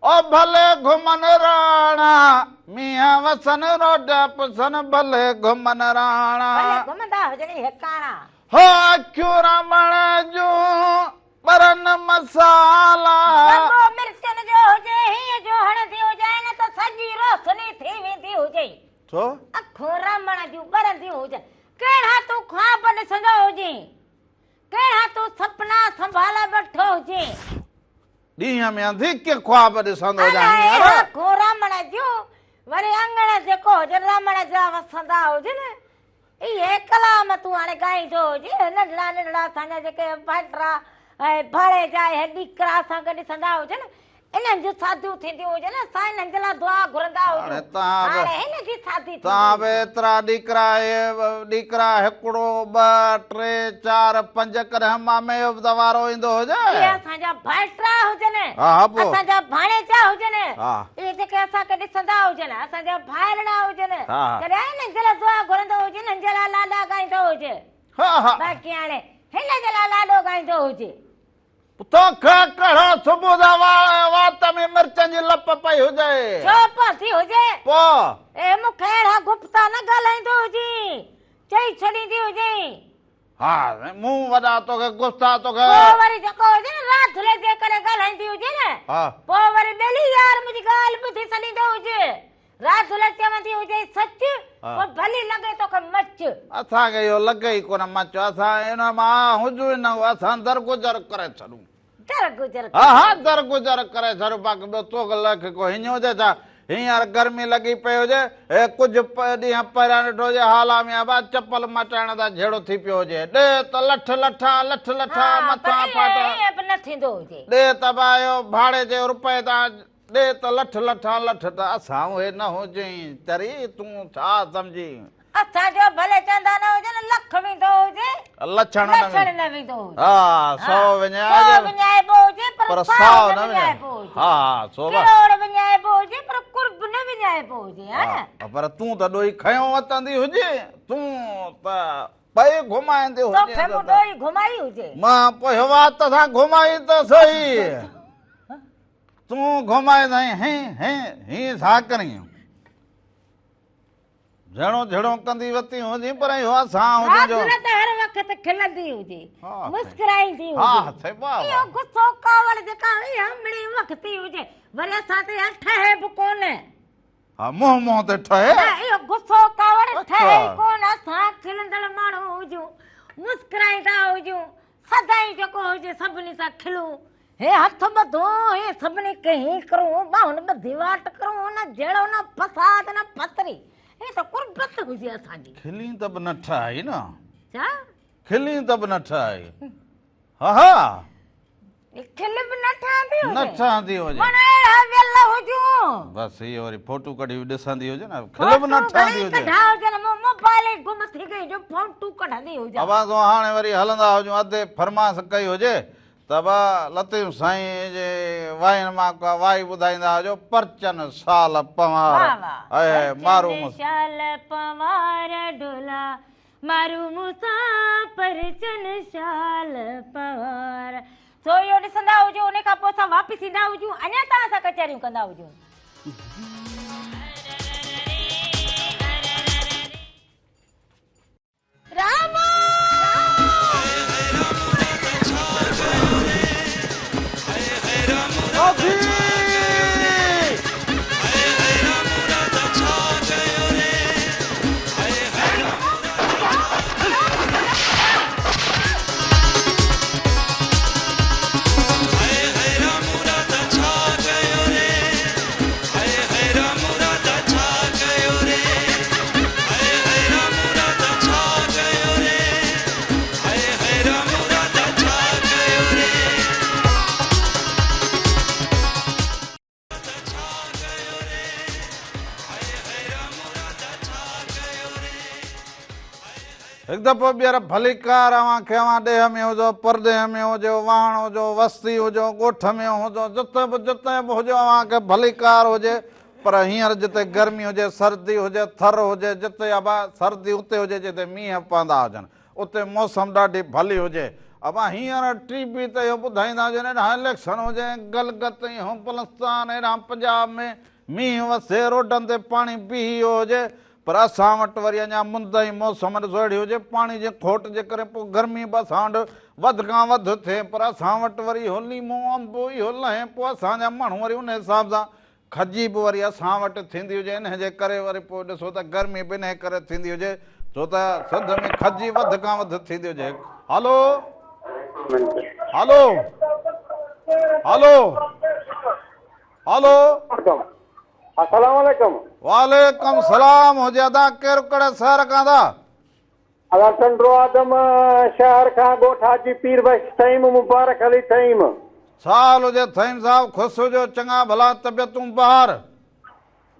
او ڀلي گهمن راڻا مينهن وسن روڊ پسن ڀلي گهمن راڻا. ڀلي گهمندا هجن اهي ڪاڻا. هو اکيون رمڻ جون ٻرن مصالا. دٻو مرچن جو هجي هينئن جو هڻندي هجانء نه ته سڄي روشني ٿي ويندي هجئي. ڇو؟ اکيون رمڻ جون ٻرنديون هجن. ڪهڙا تون خواب ڏسندو هجين. ڪهڙا تون سپنا سنڀالي ويٺو هجين. ڏينهن ۾ انڌي ڪي خواب ڏسندو هجان هينئر. الاهي اکيون رمڻ جون وري اڱڻ جيڪو هجن رمڻ جا وسندا هجن. اهي ڪلام تون هاڻي ڳائيندو هجين، ننڍڙا ننڍڙا اسان جا جيڪي ڀائٽرا ۽ ڀاڻيجا اهي ڏيڪرا اسان کي ڏسندا هجن، انهن جون شاديون ٿينديون هجن، اسان انهن جي لاء دعا گهرندا هجون، هاڻي هن جي شادي ٿيندي تان به ايترا ڏيڪرا اهي ڏيڪرا هڪڙو، ٻه، ٽي، چار، پنج ڪڏهن مامي جو به ته وارو ايندو هجي. اهي اسان جا ڀائٽرا هجن، اسان جا ڀاڻيجا هجن، اهي جيڪي اسان کي ڏسندا هجن، اسان جا ڀائرڙا هجن، ڪڏهن هنن جي لاء دعا گهرندو هجي، هنن جي لاء لاڏا ڳائيندو هجي، باقي هاڻي هن جي لاء لاڏو ڳائيندو هجي. توکي ڪهڙو صبح جا وات ۾ مرچن جي لپ پئي هجي. ڇو پوندي هجي؟ پوء؟ اي مون کي اهڙا گفتا نه ڳالهائيندو هجين، چئي ڇڏيندي هجين. ها سائين مون وڏا توکي گستا توکي. پوء وري جيڪو هجي نه راڌلي جي ڪري ڳالهائيندي هجي نه پوء وري ٻيلي يار منهنجي ڳالهه ٻڌي ڇڏيندو هجي راڌل چوندي هجي سچ پوء ڀلي لڳي توکي مچ. اسان کي اهو لڳي ئي ڪونه مچ اسان ان مان هجون ئي نه اسان درگذر ڪري ڇڏون. درگذر ها ها درگذر ڪري ڇڏون باقي ٻيو توکي لکي ڪو هينئن هجي ڇا هينئر گرمي لڳي پئي هجي هي ڪجهه ڏينهن پهريان ڏٺو هجي هالا ۾ ابا چپل مٽائڻ تان جهيڙو ٿي پيو هجي ڏي ته لٺ لٺا لٺ لٺا مٿان ڦاٽا ائين به نه ٿيندو هجي. ڏي ته ابا اهو ڀاڙي جي رپئي تان ڏي ته لٺ لٺا لٺ ته اسان اهي نه هجين چري تون ڇا سمجهين. اسان جو ڀلي چندا نه هجن لک ويندو هجي لڇڻ نه ويندو هجي ها سو وڃائجي سو وڃائبو هجي پر ساهه نه وڃائبو هجي ها سو ڪروڙ وڃائبو هجي پر قرب نه وڃائبو هجي ها نه پر تون ته ڏوئي کنيو وتندي هجي تون ته پئي گهمائيندي هجي توکي مون ڏوئي گهمائي هجي مان پوء وات سان گهمائي ته سهي تون گهمائي سائين هي هي هي ڇا ڪرين جهيڙو جهيڙو ڪندي وتي هجين پر اهو اسان هجون جو. راڌل ته هر وقت کلندي هجي مسڪرائيندي هجي. ها سائين واهه اهو غصو ڪاوڙ جيڪا هئي همڙي وقتي هجي وري اسان تي اها ٺهي به ڪونه. ها منهن منهن تي ٺهي. نه اهو غصو ڪاوڙ ٺهي ئي ڪونه اسان کلندڙ ماڻهو هجون مسڪرائيندا هجون سدائين جيڪو هجي سڀني سان کلون هي هٿ ٻڌون، هي سڀني کي هين ڪرون، ٻانهن ٻڌي واٽ ڪرون، نه جهيڙو نه فساد نه ڦتري، هي ته قربت هجي اسان جي. کلين ته به نه ٺهائي نه. ڇا؟ کلين ته به نه ٺهائي. ها ها. کل به نه ٺهندي هجي. نه ٺهندي هجي. معنيٰ اهڙا ويل هجون. بس هي وري فوٽو ڪڍي ڏسندي هجي نه کل به نه ٺهندي هجي. ڪڍا هجن مون موبائل ئي گم ٿي گئي جو فوٽو ڪڍندي هجان. ابا سو هاڻي وري هلندا هجون ادي فرمائش ڪئي هجي ته ابا لطيف سائين جي واين مان ڪا وائي ٻڌائيندا هجو پرچن شال پنوار اي مارو مون شال پنوار ڍولا مارو مون سان پرچن شال پنوار. سو اهو ڏسندا هجو ان کان پوء اسان واپس ايندا هجون اڃا توهان سان ڪچهريون ڪندا هجون. رامو! هڪ دفعو ٻيهر ڀليڪار اوهان کي اوهان ڏيهه ۾ هجو پرڏيهه ۾ هجو واهڻ هجو وستي هجو ڳوٺ ۾ هجو جتي به جتي به هجو اوهان کي ڀليڪار هجي پر هينئر جتي گرمي هجي سردي هجي ٿر هجي جتي ابا سردي اتي هجي جتي مينهن پوندا هجن اتي موسم ڏاڍي ڀلي هجي. ابا هينئر ٽي وي تي اهو ٻڌائيندا هجن هيڏانهن اليڪشن هجي گلگت ۽ هو بلستان هيڏانهن پنجاب ۾ مينهن وسي روڊن تي پاڻي بيهي ويو هجي پر اسان وٽ وري اڃا مند ۽ موسم ڏسو اهڙي هجي پاڻي جي کوٽ جي ڪري پوء گرمي به اسان وٽ وڌ کان وڌ ٿئي پر اسان وٽ وري اهو ليمو انب اهو لهي پوء اسان جا ماڻهو وري ان حساب سان کجي به وري اسان وٽ ٿيندي هجي انهي جي ڪري وري پوء ڏسو ته گرمي به انهي ڪري ٿيندي هجي ڇو ته سنڌ ۾ کجي وڌ کان وڌ ٿيندي هجي هلو هلو هلو هلو السلام عليڪم وعليڪم سلام هجي ادا ڪير ڪهڙي شهر کان ادا ادا ٽنڊو آدم شهر کان ڳوٺ حاجي پير بخش ٿهيم مبارڪ علي ٿهيم. ڇا حال هجي ٿهيم صاحب خوش هجو چڱا ڀلا طبيعتون بهار.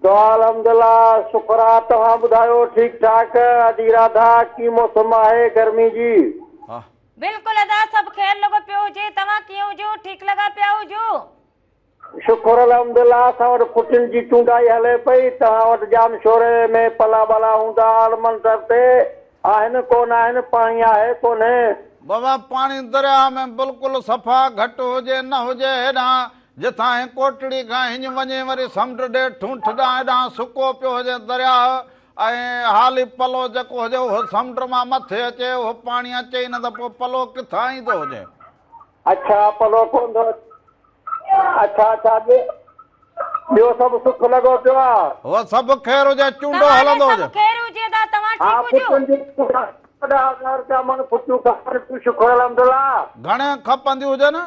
دعا الحمدالله شڪر آ توهان ٻڌايو ٺيڪ ٺاڪ ادي راڌا ڪي موسم آهي گرمي جي. ها. بلڪل ادا سڀ خير لڳو پيو هجي توهان ڪيئن هجو ٺيڪ لڳا پيا هجو. شڪر الحمدالله اسان وٽ ڦٽين جي چونڊائي هلي پئي توهان وٽ ڄامشوري ۾ پلا ٻلا هوندا آڙمنسر تي آهن ڪونه آهن پاڻي آهي ڪونهي. بابا پاڻي درياهه ۾ بلڪل صفا گهٽ هجي نه هجي هيڏانهن جتان هين ڪوٽڙي کان هڃ وڃي وري سمنڊ ڏي ٺونٺ ڏانهن هيڏانهن سڪو پيو هجي درياهه ۽ حالي پلو جيڪو هجي اهو سمنڊ مان مٿي اچي اهو پاڻي اچي ئي نه ته پوء پلو ڪٿان ايندو هجي. اڇا پلو ڪونه ٿو اڇا اڇا ٻيو سڀ سک لڳو پيو آ. هو سڀ خير هجي چونڊو هلندو هجي. سڀ خير هجي ادا توهان ها ٺيڪ هجو. ڦٽين جي 10000 رپيا مڻ ڦٽيون کپن پيون شڪر الحمدلله. گهڻي کپنديون هجن؟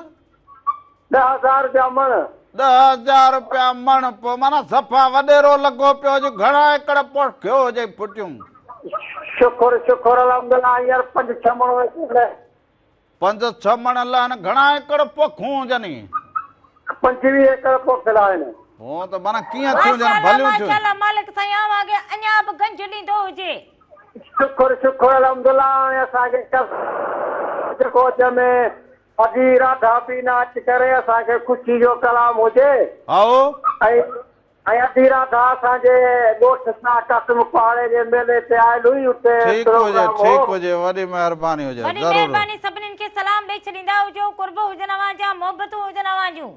10000 رپيا مڻ. 10000 رپيا مڻ پوء معنيٰ صفا وڏيرو لڳو پيو هجي گهڻا ايڪڙ پوکيو هجي ڦٽيون. شڪر شڪر الحمدلله هينئر پنج ڇهه مڻ ويٺل. پنج ڇهه مڻ لهن گهڻا ايڪڙ پوکون هجن؟ 25 ايڪڙ پوکيل آهن. هو ته معنيٰ ڪيئن ٿيون هجن ڀليون ٿيون. ماشاءالله مالڪ سائين اوهان کي اڃا به گنج ڏيندو هجي. شڪر شڪر الحمدلله هاڻي اسان کي ڪوچ ۾ ادي راڌا پي ناچ ڪري اسان کي خوشي جو ڪلام هجي. هائو. ۽ ۽ ادي راڌا اسان جي ڳوٺ شاهه قاسم پاڙي جي ميلي تي آيل هئي اتي ٺيڪ هجي پروگرام هو. ٺيڪ هجي وڏي مهرباني هجي وڏي ضرور. مهرباني سڀنين کي سلام ڏئي ڇڏيندا هجو قرب هجن اوهان جا محبتون هجن اوهان جون.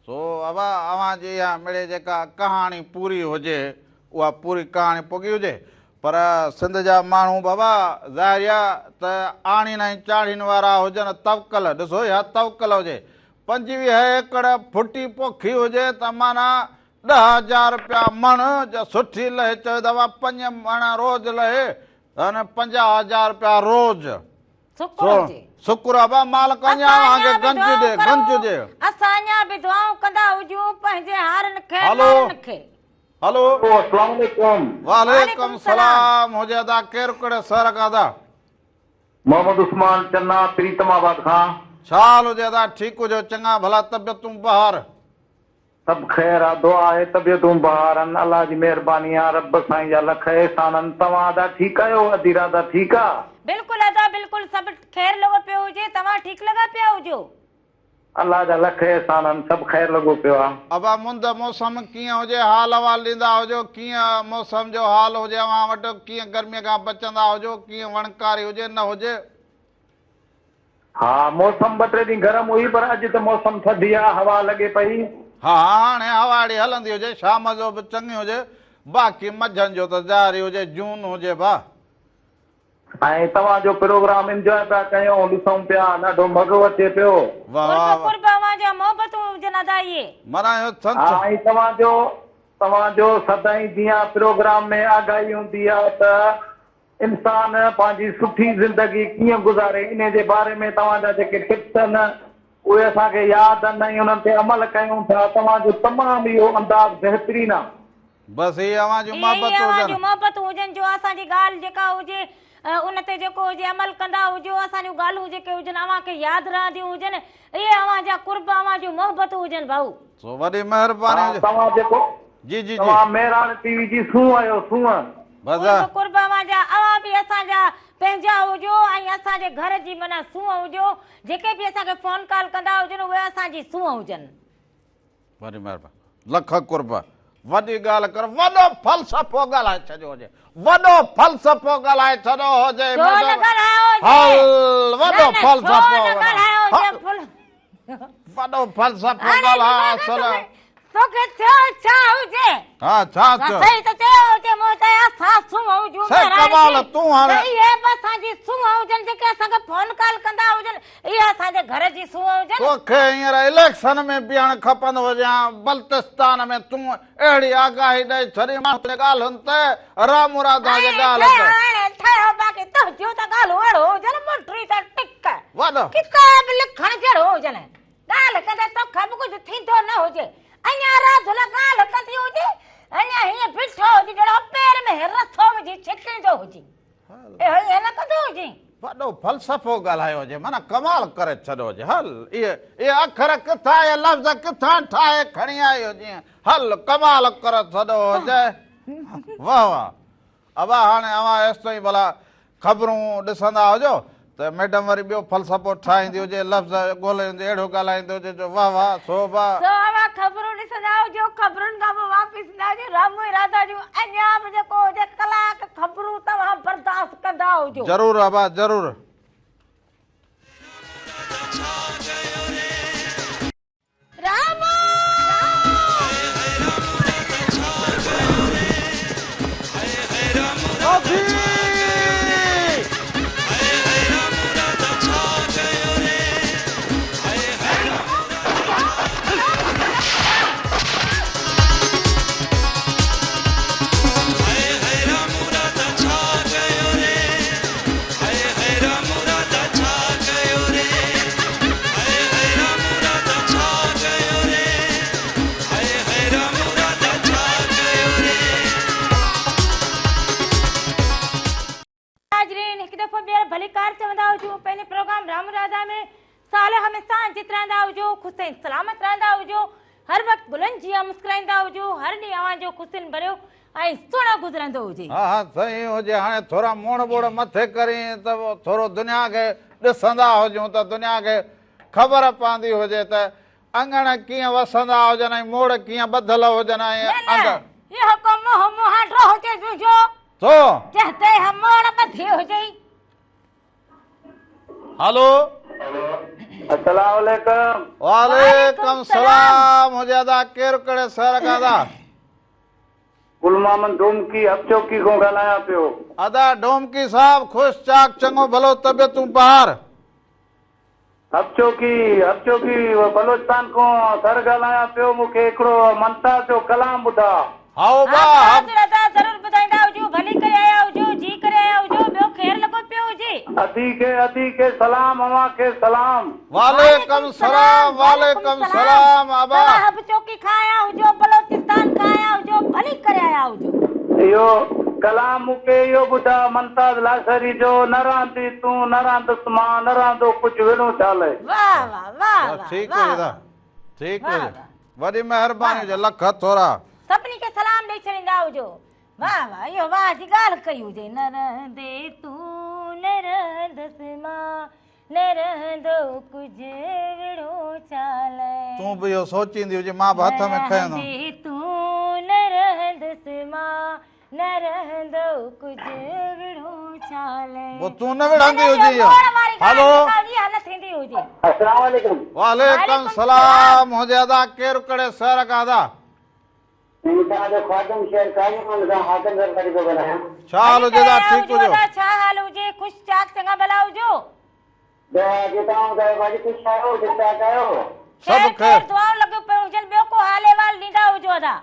سو ابا اوهان جي اها مڙئي جيڪا ڪهاڻي پوري هجي اها پوري ڪهاڻي پڳي هجي پر سنڌ جا ماڻهو بابا ظاهر آ ته آڻين ۽ چاڙهين وارا هجن توڪل ڏسو اها توڪل هجي 25 ايڪڙ ڦٽي پوکي هجي ته معنيٰ 10,000 رپيا مڻ، جي سٺي لهي چوي ته وا پنج مڻ روز لهي ته نه 50,000 رپيا روز. شڪر هجي. شڪر ابا مالڪ اڃا اوهان کي گنج ڏي گنج ڏي. اسان اڃا به دعائون ڪندا هجون پنهنجي هارين کي نارين کي. هلو. السلام عليڪم. وعليڪم سلام هجي ادا ڪير ڪهڙي شهر کان ادا. محمد عثمان چنا پريتم آباد کان. ڇا حال هجي ادا ٺيڪ هجو چڱا ڀلا طبيعتون بهار. سڀ خير آ دعا آهي طبيعتون بهار آهن الله جي مهرباني آ رب سائين جا لک احسان آهن توهان ادا ٺيڪ آهيو ادي راڌا ٺيڪ آ. بلڪل ادا بلڪل سڀ خير لڳو پيو هجي توهان ٺيڪ لڳا پيا هجو. الله جا لک احسان آهن سڀ خير لڳو پيو آ. ابا مند موسم ڪيئن هجي حال احوال ڏيندا هجو ڪيئن موسم جو حال هجي اوهان وٽ ڪيئن گرمي کان بچندا هجو ڪيئن وڻڪاري هجي نه هجي. ها موسم ٻه ٽي ڏينهن گرم هئي پر اڄ ته موسم ٿڌي آ هوا لڳي پئي. ها هاڻي هوا اهڙي هلندي هجي شام جو به چڱي هجي باقي منجهند جو ته ظاهري هجي جون هجي ڀا. ۽ توهان جو پروگرام انجواء پيا ڪيون ڏسون پيا ڏاڍو مزو اچي پيو. واه واه قرب قرب اوهان جا محبتون هجن ادا اهي. مرايو ٿنٿ. ها ۽ توهان جو توهان جو سدائين جيان پروگرام ۾ آگاهي هوندي آ ته انسان پنهنجي سٺي زندگي ڪيئن گذاري انهي جي باري ۾ توهان جا جيڪي ٽپس آهن اهي اسان کي ياد آهن ۽ انهن تي عمل ڪيون ٿا توهان جو تمام اهو انداز بهترين آ. بس هي اوهان جون اهي ئي محبتون اوهان هجن. جون محبتون هجن جو اسان جي ڳالهه جيڪا هجي ان تي جيڪو هجي عمل ڪندا هجو اسان جون ڳالهيون جيڪي هجن اوهان کي ياد رهنديون هجن اهي اوهان جا قرب اوهان جون محبتون هجن ڀائو. سو وڏي مهرباني ها هجي. توهان جيڪو جي جي جي. توهان مهراڻ ٽي وي جي سونهن آهيو سونهن. بس. قرب قرب اوهان جا اوهان به اسان جا پنهنجا هجو ۽ اسان جي گهر جي معنيٰ سونهن هجو جيڪي به اسان کي فون ڪال ڪندا هجن اهي اسان جي سونهن هجن. وڏي مهرباني لک قرب وڏي ڳالهه ڪر وڏو فلسفو ڳالهائي ڇڏيو هجي وڏو فلسفو ڳالهائي ڇڏيو هجي ڇو نه ڳالهايو هجي هل وڏو نه نه ڇو فلسفو نه ڳالهايو هجي فل وڏو فلسفو هاڻي ڳالهاء دماغ اصل توکي توکي ٿيو ڇا هجي ها ڇا ٿيو صحيح ته چيو هجي مون ته اسان سونهن هجون سائين مهراڻ ڪمال جي تون هاڻي ته اهي به اسان جي سونهن هجن جيڪي اسان کي فون ڪال ڪندا هجن اهي اسان جي گهر جي سونهن هجن. توکي هينئر اليڪشن ۾ بيهڻ کپندو هجي ها بلتستان ۾ تون اهڙي آگاهي ڏئي ڇڏي ماڻهن جي ڳالهين تي رامرادا جي ڳالهه تي. هاڻي ٺهيو باقي تنهنجون ته ڳالهيون اهڙو هجن منڊري ته ٽڪ وڏو. ڪتاب لکڻ جهڙو هجن ڳالهه ڪندي توکان به ڪجهه ٿيندو نه هجي اڃا راڌل ڳالهه ڪندي هجي اڃا هيئن بيٺو هجي جهڙو پير ۾ رسو وجهي ڇڪيندو هجي. اهو ائين نه ڪندو هجين. وڏو فلسفو ڳالهايو هجي معنيٰ ڪمال ڪري ڇڏيو هجي هل اهي اهي اکر ڪٿان اهي لفظ ڪٿان ٺاهي کڻي آئي هجين هل ڪمال ڪري ڇڏيو هجي واه واه ابا هاڻي اوهان ايستائين ڀلا خبرون ڏسندا هجو ته ميڊم وري ٻيو فلسفو ٺاهيندي هجي، لفظ ڳولهيندي اهڙو ڳالهائيندي هجي جو واه واه سوڀا. سو اوهان خبرون ڏسندا هجو، خبرن کان پوء واپس ايندا هجو، رامو ۽ راڌا جون اڃا به جيڪو هجي ڪلاڪ خبرون توهان برداشت ڪندا هجو. ضرور ابا ضرور. رامو! ناظرين هڪ دفعو ٻيهر ڀليڪار چوندا هجون پنهنجي پروگرام رام راڌا ۾ صالح همستان جت رهندا هجو خوش ۽ سلامت رهندا هجو هر وقت گلن جيان مسڪرائيندا هجو هر ڏينهن اوهان جو خوشين ڀريو ۽ سهڻو گذرندو هجي. ها ها سائين هجي هاڻي ٿورا موڙ ٻوڙ مٿي ڪرين ته ٿورو دنيا کي ڏسندا هجون ته دنيا کي خبر پوندي هجي ته اڱڻ ڪيئن وسندا هجن ۽ موڙ ڪيئن ٻڌل هجن ۽ نه نه اهو ڪو منهن مهانڊو هجي تنهنجو ڇو؟ جنهن تي اها موڙ ٻڌي هجئي. هلو. السلام عليڪم. وعليڪم السلام هجي ادا ڪير ڪهڙي شهر کان ادا. گل محمد ڊومڪي حب چوڪي کان ڳالهايان پيو. ادا ڊومڪي صاحب خوش چاڪ چڱو ڀلو طبيعتون بهار. حب چوڪي حب چوڪي بلوچستان کان سر ڳالهايان پيو مون کي هڪڙو ممتاز جو ڪلام ٻڌاء. هائو ها با ها ادا ضرور ٻڌائيندا هجو ڀلي ڪري آيا هجو جي ڪري آيا هجو ٻيو خير لڳو پيو هجي. ادي کي ادي کي سلام اوهان کي سلام. وعليڪم سلام وعليڪم سلام ابا. توهان حب چوڪي کان آيا هجو بلوچستان کان آيا هجو ڀلي ڪري آيا هجو. اهو ڪلام مون کي اهو ٻڌاء ممتاز لاشاري جو نه رهندي تون نه رهندس مان نه رهندو ڪجهه وڙهون ڇا لئه. واه واه واه واه ٺيڪ واه هجي دا ٺيڪ واه هجي واه. وڏي مهرباني هجي لک ٿورا. سڀني کي سلام ڏئي ڇڏيندا هجو. واه واه اهو واه جي ڳالهه ڪئي هجي نه رهندي تون نه رهندس مان نه رهندو ڪجهه وڙهون ڇا لئه. تون به اهو سوچيندي هجين مان به نه هٿ ۾ کنيندم. رهندي تون نه رهندس مان نه رهندو ڪجهه وڙهون ڇا لئه. پوء تون نه وڙهندي معنيٰ هجين اهو اهو. موڙ واري ڳالهه هلو. جيڪا هجي اها نه ٿيندي هجي. السلام عليڪم. وعليڪم وعليڪم سلام هجي ادا ڪير ڪهڙي شهر کان ادا. سائين توهان جو خادم شهر قاضي محمد کان حاڪم زرداري پيو ڳالهايان. ڇا حال ڀلي هجي ڪري ادا آيا ٺيڪ هجو هجو. ادا ڇا حال هجي خوش چاڪ چڱا ڀلا هجو. دعا هجي توهان ٻڌايو باجي خوش آهيو ٺيڪ ٺاڪ آهيو. سڀ خير خير. خير دعائون لڳيون پيون هجن ٻيو ڪو حال احوال ڏيندا هجو ادا.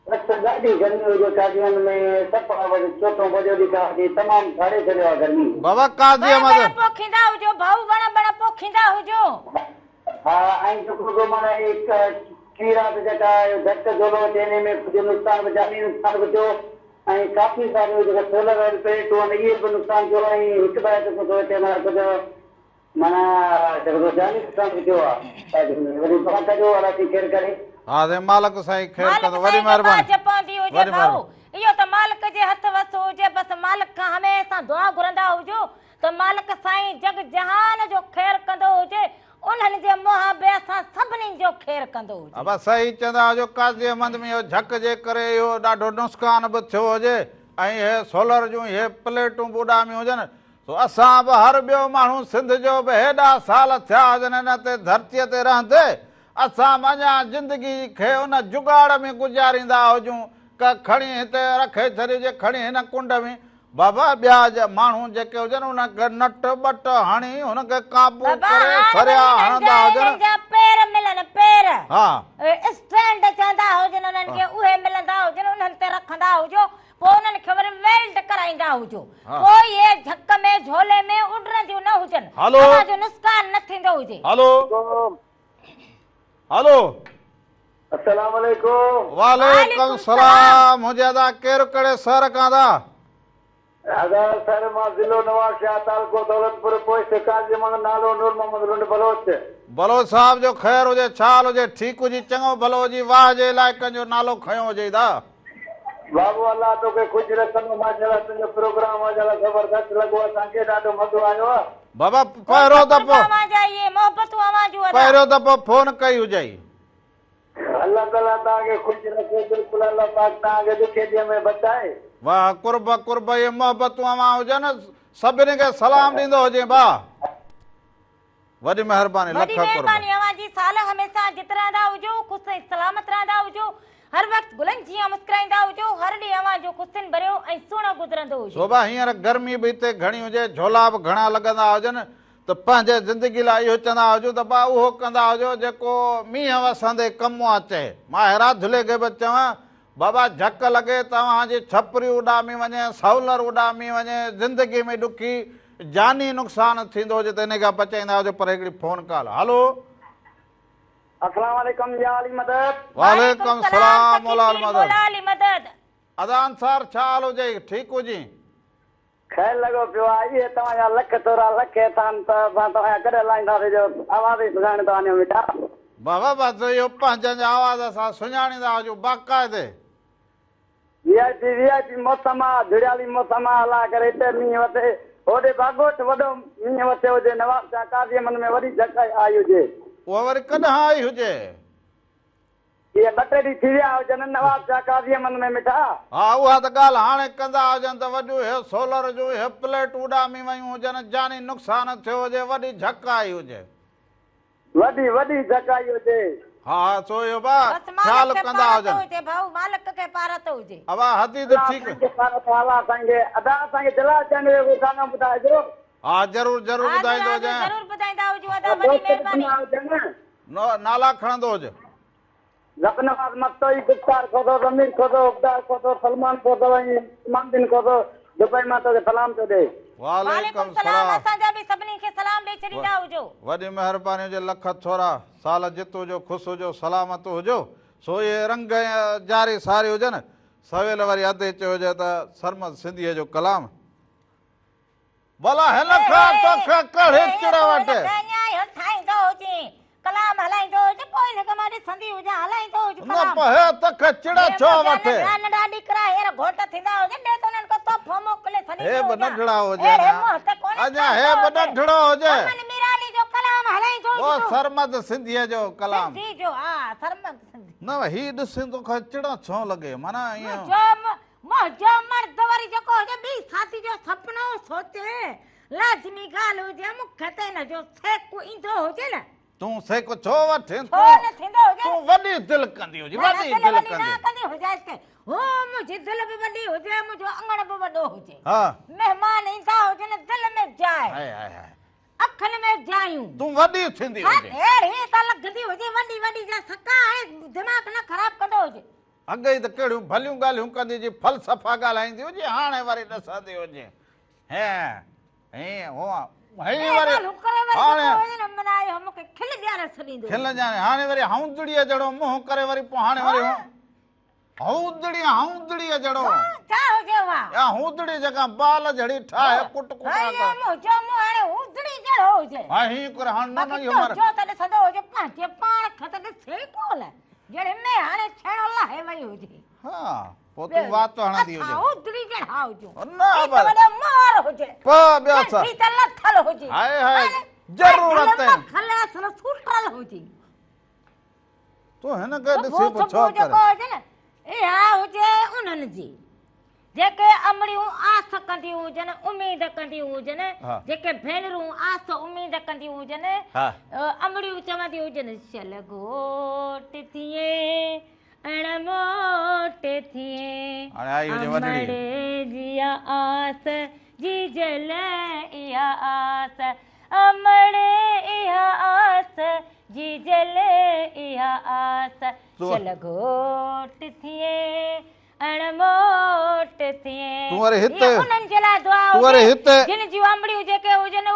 بس ڏاڍي گرمي هجي قاضيان ۾ صفا بس چوٿون پنجون ڏينهن کان وٺي تمام ساڙي ڇڏيو آهي گرمي. بابا قاضي وڻ احمد. ٻڻ پوکيندا هجو ڀائو وڻ ٻڻ پوکيندا هجو. ها ۽ جيڪو به معنيٰ هڪ ڪيڙا به جيڪا ڌڪ جهولو اچي انهي ۾ ڪجهه نقصان به جاني نقصان به ٿيو ۽ ڪافي ساريون جيڪا سولر واريون پليٽون آهن اهي به نقصان ٿيو ۽ هڪ ٻه جيڪو ٿو اچي معنيٰ ڪجهه معنيٰ جيڪو جاني نقصان به ٿيو آهي وري دعا ڪجو الله سائين خير ڪري. ها سائين مالڪ سائين خير مالڪ ڪندو وڏي سائين کي مهرباني ٻاجهه پوندي هجي وڏي ڀائو مهرباني. اهو ته مالڪ جي هٿ وس هجي بس مالڪ کان هميشه دعا گهرندا هجو ته مالڪ سائين جڳ جهان جو خير ڪندو هجي، انهن جي محابي سان سڀني جو خير ڪندو هجي. ابا صحيح چوندا هجو قاضي احمد ۾ اهو جهڪ جي ڪري اهو ڏاڍو نسقان به ٿيو هجي ۽ اهي سولر جون اهي پليٽون به اڏاميون هجن سو اسان به هر ٻيو ماڻهو سنڌ جو به هيڏا سال ٿيا هجن هن تي ڌرتيء تي رهندي اسان به اڃا زندگي کي ان جڳاڙ ۾ گذاريندا هجون ڪه کڻي هتي رکي ڇڏجي کڻي هن ڪنڊ ۾ بابا ٻيا ماڻهو جيڪي هجن انهن کي نٽ ٻٽ هڻي هن کي قابو بابا ڪري هاڻ سريا وري انهن هڻندا جا هجن. انهن جا پير ملن پير. ها. اسٽينڊ چوندا هجن انهن کي اهي ملندا هجن انهن تي رکندا هجو پوء انهن کي وري ويلڊ ڪرائيندا هجو ها. پوء اهي جهڪ ۾ جهولي ۾ اڏرنديون نه هجن هلو. اوهان جو نسقان نه ٿيندو هجي. هلو. هلو. السلام عليڪم. وعليڪم السلام هجي ادا ڪير ڪهڙي شهر کان ادا. ادا سر مان ضلعو نواب شاهه تعلقو دولتپور پوسٽ قاضي احمد نالو نور محمد لنڊ بلوچ. بلوچ صاحب جو خير هجي ڇا حال هجي ٺيڪ هجي چڱو ڀلو هجي واهه جي علائقن جو نالو کنيو هجي ادا. بابو الله توکي خوش رکندو ماشاءالله تنهنجو پروگرام ماشاءالله زبردست لڳو اسان کي ڏاڍو مزو آيو. بابا پهريون دفعو اوهان جا اهي محبتون اوهان جون ادا. پهريون دفعو فون ڪئي هجئي. الله تعالي توهان کي خوش رکي بلڪل الله پاڪ توهان کي ڏکي ڏينهن ۾ بچائي. واه قرب قرب اهي محبتون اوهان هجن سڀني کي سلام ڏيندو هجين ڀاء وڏي مهرباني وڏي لک قرب. مهرباني اوهان جي سال هميشه جت رهندا هجو خوش ۽ سلامت رهندا هجو هر وقت گلن جيان مسڪرائيندا هجو هر ڏينهن اوهان جو خوشين ڀريو ۽ سهڻو گذرندو هجي. سوڀا هينئر گرمي به هتي گهڻي هجي جهولا به گهڻا لڳندا هجن ته پنهنجي زندگي لاء اهو چوندا هجون ته ڀاء اهو ڪندا هجو جيڪو مينهن وسندي ڪم اچي. مان هيرا ڌلي کي به چوان بابا جهڪ لڳي توهان جي ڇپري اڏامي وڃي، سولر اڏامي وڃي، زندگي ۾ ڏکي جاني نقصان ٿيندو هجي ته انهي کان بچائيندا هجو پر هڪڙي فون ڪال. هلو. السلام عليڪم يا علي مدد. وعليڪم السلام مولا علي مدد. مولا علي مدد. ادا انصار ڇا حال هجئي ٺيڪ هجين. خير لڳو پيو آ اهي توهان جا لک ٿورا لک احسان ته اسان توهان جا ڪڏهن لاهينداسين جو آواز ئي سڃاڻي ٿا وڃون مٺا. بابا بس اهو پنهنجن جا آواز اسان سڃاڻيندا هجون باقاعدي. V I P V I P موسم آ جهڙيالي موسم آ الله ڪري هتي مينهن وسي هوڏي باگوٺ وڏو مينهن وسيو هجي نواب شاهه قاضي احمد ۾ وڏي جهڪ آئي هجي. اها وري ڪڏهن آئي هجي. اهي ٻه ٽي ڏينهن ٿي ويا هجن نواب شاهه قاضي احمد ۾ مٺا. ها اها ته ڳالهه هاڻي ڪندا هجن ته وڏيون هي سولر جون هي پليٽون اڏامي ويون هجن جاني نقصان ٿيو هجي وڏي جهڪ آئي هجي. وڏي وڏي جهڪ آئي هجي. ها ها سو اهو به بس خيال مالڪ کي ڪندا پارت هجن. هجي ڀائو مالڪ کي پارت هجي. ابا حديد الله ٺيڪ. سائين کي پارت الله سائين کي ادا اسان کي جلال چانڊيو جو ڪو گانو ٻڌائجو. ها ضرور ضرور حاضر ٻڌائيندو حاضر هجين. ضرور ٻڌائيندا هجون ادا وڏي دوست به مهرباني. ڏنا هجن. نالا کڻندو هج. رب نواز مستوئي، گفتار کوسو، ضمير کوسو، حبدار کوسو، سلمان کوسو ۽ عثمان دين کوسو دبئي مان توکي سلام ٿو ڏئي. وعليڪم وعليڪم سلام سلام. اسان جا به سڀني کي سلام ڏئي ڇڏيندا هجو. وڏي مهرباني هجي لک ٿورا سال جت هجو خوش هجو سلامت هجو سو اهي رنگ ۽ جاري ساري هجن. سويل وري ادي چيو هجي ته سرمد سنڌيء جو ڪلام. ڀلا هن کان توکي ڪهڙي چڙ وٺي. ڪلام هلائيندو هجي پوء هن کي مان ڏسندي هجان هلائيندو هجي نه پوء هي توکي چڙ ڇو وٺي. ننڍڙا ننڍڙا ڏيڪرا هينئر گهوٽ ٿيندا هجن ڏي ته انهن کي تحفو موڪلي ڇڏيندي هي به هجان. ننڍڙا هجن اهڙي منهن تي ڪونه اڃا هي به ٺهندو هجي. ننڍڙو هجي. سمن ميرالي جو ڪلام هلائيندو هجي او تون. سرمد سنڌيء جو ڪلام. سنڌي جو ها سرمد سنڌي. نه هي ڏسين توکي چڙ ڇو لڳي معنيٰ ائين. منهنجو منهنجو مرد وري جيڪو هجي ٻي شادي جو سپنو سوچي لازمي ڳالهه هجي مون کي ته ان جو سيڪ ايندو هجي نه. تون سيڪ ڇو وٺين ڇو نه ٿيندو هجي. تون وڏي دل ڪندي هجي وڏي دل دل وڏي ڪندي. نه ڪندي هجانس ته هو منهنجي دل به وڏي هجي منهنجو اڱڻ به وڏو هجي. ها. مهمان ايندا هجن دل ۾ جاء. High high high. اکين ۾ جايون. تون وڏي ٿيندي هجي. اهڙي ته لڳندي هجي وڏي وڏي جا سڪا هڻي دماغ نه خراب ڪندو هجي. اڳ ئي ته ڪهڙيون ڀليون ڳالهيون ڪندي هجي، فلسفا ڳالهائيندي هجي، هاڻي وري ڏسندي هجي. هينئن، هينئن، هونئن، هينئن وري هاڻي کل ڄاڻي، هاڻي وري هوندڙيء جهڙو منهن ڪري وري پوء هاڻي وري هوندڙي، هوندڙيء جهڙو. يا هوندڙي جيڪا بال جهڙي ٺاهي ڪٽ ڪٽا ڪري. ها هينئن ڪري هاڻي نه نه اهو مر. جهڙي ۾ هاڻي ڇيڻو لاهي وئي هجي. ها پوء تون وات هڻندي هجين. اسان اوتري جهڙا هجون. نه هڪ وڏو مار هجي. پوء ٻيو ڇا. ڪنڍي ته لٿل هجي. هاء هاء ضرورت آهي. مکل اصل سوٽل هجي. تون هن کي ڏسي پوء ڇو ڪرين. جيڪو هجي نه اها هجي انهن جي. جيڪي امڙيون آس ڪنديون هجن، اميد ڪنديون هجن، جيڪي ڀينرون آس اميد ڪنديون هجن، امڙيون چونديون هجن، شل گهوٽ ٿئين، اڻ موٽ ٿئين، امڙ جي اها آس، جيجل اها آس، امڙ اها آس، جيجل اها آس، شل گهوٽ ٿئين، اڻ موٽ ٿئين. تون وري هت. اها انهن جي لاء دعا تون وري هجي هت. جن جون امڙيون جيڪي هجن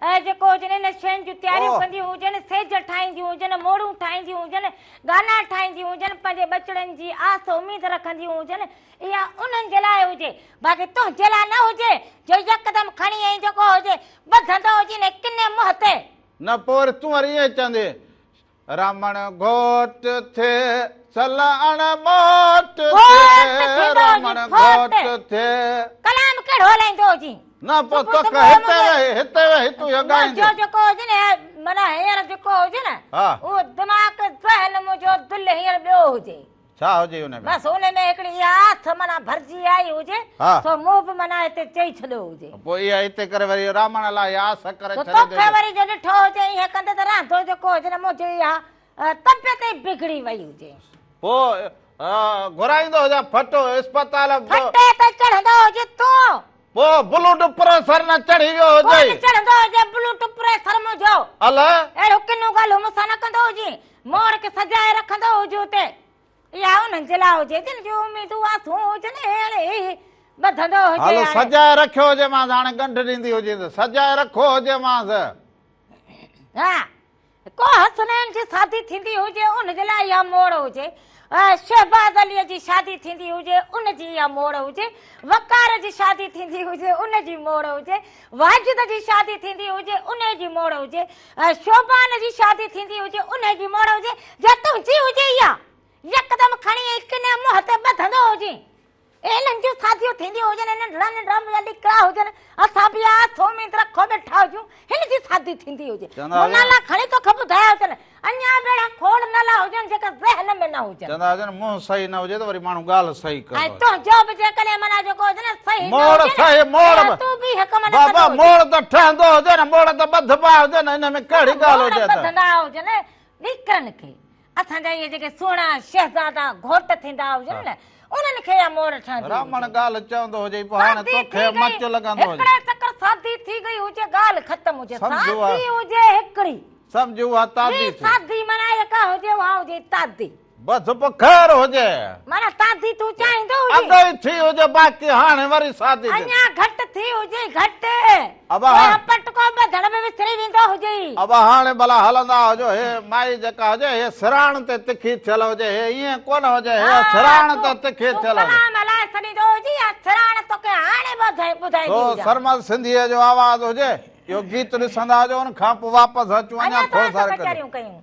اهي جيڪو هجن ان شين جون تياريون ڪنديون هجن، سيج ٺاهينديون هجن، موڙون ٺاهينديون هجن، گانا ٺاهينديون هجن، پنهنجي ٻچڙن جي آس اميد رکنديون هجن، اها انهن جي لاء هجي، باقي تنهنجي لاء نه هجي جو يڪدم کڻي ۽ جيڪو هجي ٻڌندو هجين ۽ ڪني منهن تي. نه پوء وري تون وري ائين چوندين رامڻ گهوٽ ٿئي، سل اڻ موٽ ٿئي، رامڻ گهوٽ ٿئي. ڪلام ڪهڙو هلائيندو هجين؟ نه پوء توکي هتي ويهي، هتي ويهي تون اهو ڳائيندين. منهنجو جيڪو هجي نه، معنيٰ هينئر جيڪو هجي نه، اهو دماغ، ذهن منهنجو، دل هينئر ٻيو هجي. ڇا هجي ان ۾؟ بس ان ۾ هڪڙي اها آٿ معنيٰ ڀرجي آئي هجي، سو مون به معنيٰ هتي چئي ڇڏيو هجي. پوء اها هتي ڪري وري رامڻ لاء اها آس ڪري سو ڇڏيندي توکي هجي. وري جو ڏٺو هجي ائين ڪندي ته رهندو جيڪو هجي نه منهنجي اها طبيعت ئي بگڙي وئي هجي. پوء گهرائيندو هجان ڦٽو اسپتال. ڦٽي تي چڙهندو هجي تون. پوء بلوڊ پريسر نه چڙهي ويو هجئي. ڪونه چڙهندو هجي بلوڊ پريسر منهنجو. الائي. اهڙو ڪنو ڳالهيون مون سان نه ڪندو هجين. موڙ کي سجائي رکندو هجي اتي. اها انهن جي لاء هجي جن جون اميدون آسون هجن هاڻي هي ٻڌندو هجي هلو هاڻي. سجائي رکيو هجيمانس هاڻي ڳنڍ ڏيندي هجينس سجائي رکو هجيمانس. ها ڪو حسنين جي شادي ٿيندي هجي ان جي لاء اها موڙ هجي، شهباز عليء جي شادي ٿيندي هجي ان جي اها موڙ هجي، وقار جي شادي ٿيندي هجي ان جي موڙ هجي، واجد جي شادي ٿيندي هجي انهي جي موڙ هجي، شوبان جي شادي ٿيندي هجي انهي جي موڙ هجي، جا تنهنجي هجي اها يڪدم کڻي ۽ ڪنهن منهن تي ٻڌندو هجين. انهن جون شاديون ٿينديون هجن ۽ ننڍڙا ننڍڙا منهنجا ڏڪرا هجن، اسان به آس اميد رکو ويٺا هجون، هن جي شادي ٿيندي هجي. چوندا مون نالا هجن. کڻي توکي ٻڌايا هجن، اڃا به اهڙا کوڙ نالا هجن جيڪي ذهن ۾ نه هجن. چوندا هجن منهن صحيح نه هجي ته وري ماڻهو ڳالهه صحيح ڪندو ۽ هجي. تنهنجو به جيڪڏهن معنيٰ جيڪو هجي نه صحيح نه موڙ هجي نه صحيح موڙ ته به تون به هڪ معنيٰ بابا ڪندو هجين. موڙ ته ٺهندو هجي نه موڙ ته ٻڌبا هجن ان ۾ ڪهڙي ڳالهه موڙ هجي ته. ٻڌندا هجن ڏڪرن کي. اسان جا اهي جيڪي سهڻا شهزادا گهوٽ ٿيندا هجن نه انهن کي اها موڙ ٺهندي راهمڻ هجي. ڳالهه چوندو هجي پوء هاڻي شادي توکي ٿي گئي مچ لڳندو هجي. هڪڙي چڪر شادي ٿي گئي هجي ڳالهه ختم هجي سمجهه اها شادي هجي هڪڙي سمجهه اها ٻي تادي ٿي. شادي معنيٰ جيڪا هجي اها هجي تادي. بس پوء خير هجي. معنيٰ شادي تون چاهيندو هجين. اڳ ئي ٿي هجي باقي هاڻي وري شادي ٿي. اڃا گهٽ ٿي هجي گهٽ. ابا پويان پٽڪو ٻڌڻ به وسري ويندو هجي. ابا هاڻي ڀلا هلندا هجو هي مائي جيڪا هجي هي سراڻ تي تکي ٿيل هجي هي ائين ڪونه هجي هي سراڻ تي تکي ٿيل هجي. تون ڪلام هلائي ڇڏيندو هجين يا سراڻ توکي هاڻي ٻڌائيندي هجان. سو سرمد سنڌيء جو آواز هجي اهو گيت ڏسندا هجو ان کان پوء واپس اچون اڃا کوڙ ساري ڪچهريون ڪيون.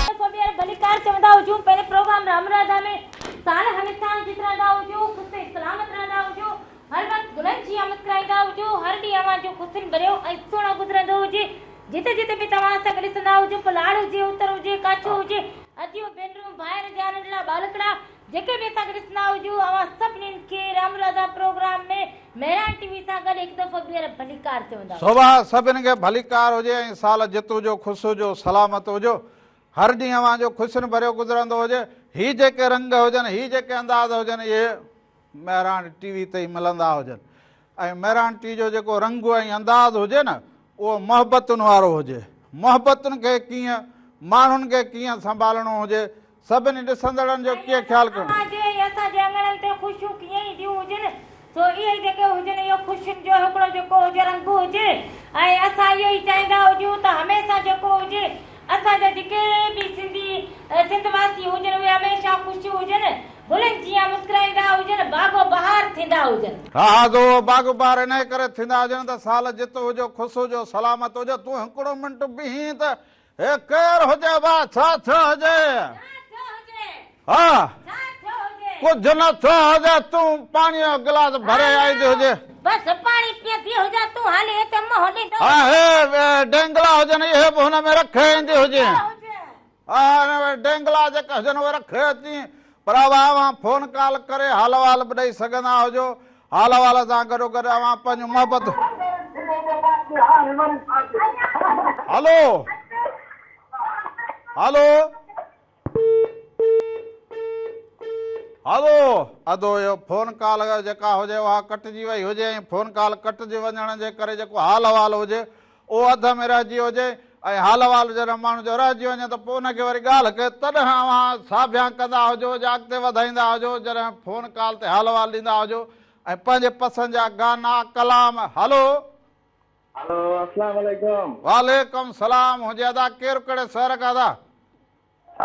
دفعو ٻيهر ڀليڪار چوندا هجون پنهنجي پروگرام رام راڌا ۾ سال هميشه جت رهندا هجو خوش ۽ سلامت رهندا هجو هر وقت گلن جيان مسڪرائيندا هجو هر ڏينهن اوهان جو خوشين ڀريو ۽ سهڻو گذرندو هجي جتي جتي به توهان اسان کي ڏسندا هجو پوء لاڙ هجي اتر هجي ڪاڇو هجي اديون ڀينرون ڀائر يا ننڍڙا ٻالڪڙا جيڪي به اسان کي ڏسندا هجو اوهان سڀني کي Ram Radha programme ۾ Mehran T V سان گڏ هڪ دفعو ٻيهر ڀليڪار چوندا هجو. صبح سڀني کي ڀليڪار هجي ۽ سال جت هجو خوش هجو سلامت هجو هر ڏينهن اوهان جو خوشين ڀريو گذرندو هجي هي جيڪي رنگ هجن هي جيڪي انداز هجن اهي مهراڻ ٽي وي تي ئي ملندا هجن ۽ مهراڻ ٽي جو جيڪو رنگ ۽ انداز هجي نه اهو محبتن وارو هجي. محبتن کي ڪيئن، ماڻهن کي ڪيئن سنڀالڻو هجي، سڀني ڏسندڙن جو ڪيئن خيال ڪرڻو. اوهان جي ۽ اسان جي اڱڻن تي خوشيون ڪيئن اينديون هجن، سو اهي ئي جيڪي هجن اهو خوشين جو هڪڙو جيڪو هجي رنگ هجي ۽ اسان اهو ئي چاهيندا هجون ته هميشه جيڪو هجي اسان جا جيڪي به سنڌي سنڌ واسي هجن اهي هميشه خوش هجن، گلن جيان مسڪرائيندا هجن، باغ و بهار ٿيندا هجن. ها ها جو اهو باغ و بهار انهيء ڪري ٿيندا هجن ته سال جت هجو، خوش هجو، سلامت هجو، تون هڪڙو منٽ بيهين ته هي ڪير هجي وا ڇا ٿيو هجي؟ ڇا ٿيو هجي؟ ها ڇا ٿيو هجي؟ ڪجهه نه ٿيو هجي، تون پاڻيء جو گلاس ڀري آئيندي هجي. بس پاڻي پيئندي هجان، تون هالي هتي منهن ڏيندو ها هي ڊينگلا هجن اهي به هن ۾ رکي ايندي هجين. ها هن ڊينگلا جيڪي هجن اهي رکي اچين. پر اوهان فون ڪال ڪري حال احوال به ڏئي سگهندا هجو. حال احوال سان گڏو گڏ اوهان پنهنجون محبت. هلو هلو هلو ادو اهو فون ڪال جيڪا هجي اها ڪٽجي وئي هجي ۽ فون ڪال ڪٽجي وڃڻ جي ڪري جيڪو حال احوال هجي اهو اڌ ۾ رهجي هجي ۽ حال احوال جڏهن ماڻهو جو رهجي وڃي ته پوء ان کي وري ڳالهه ڪئي تڏهن اوهان ساڀيان ڪندا هجو يا اڳتي وڌائيندا هجو جڏهن فون ڪال تي حال احوال ڏيندا هجو ۽ پنهنجي پسند جا گانا ڪلام هلو. هلو اسلام عليڪم. وعليڪم سلام هجي ادا ڪير ڪهڙي شهر کان ادا.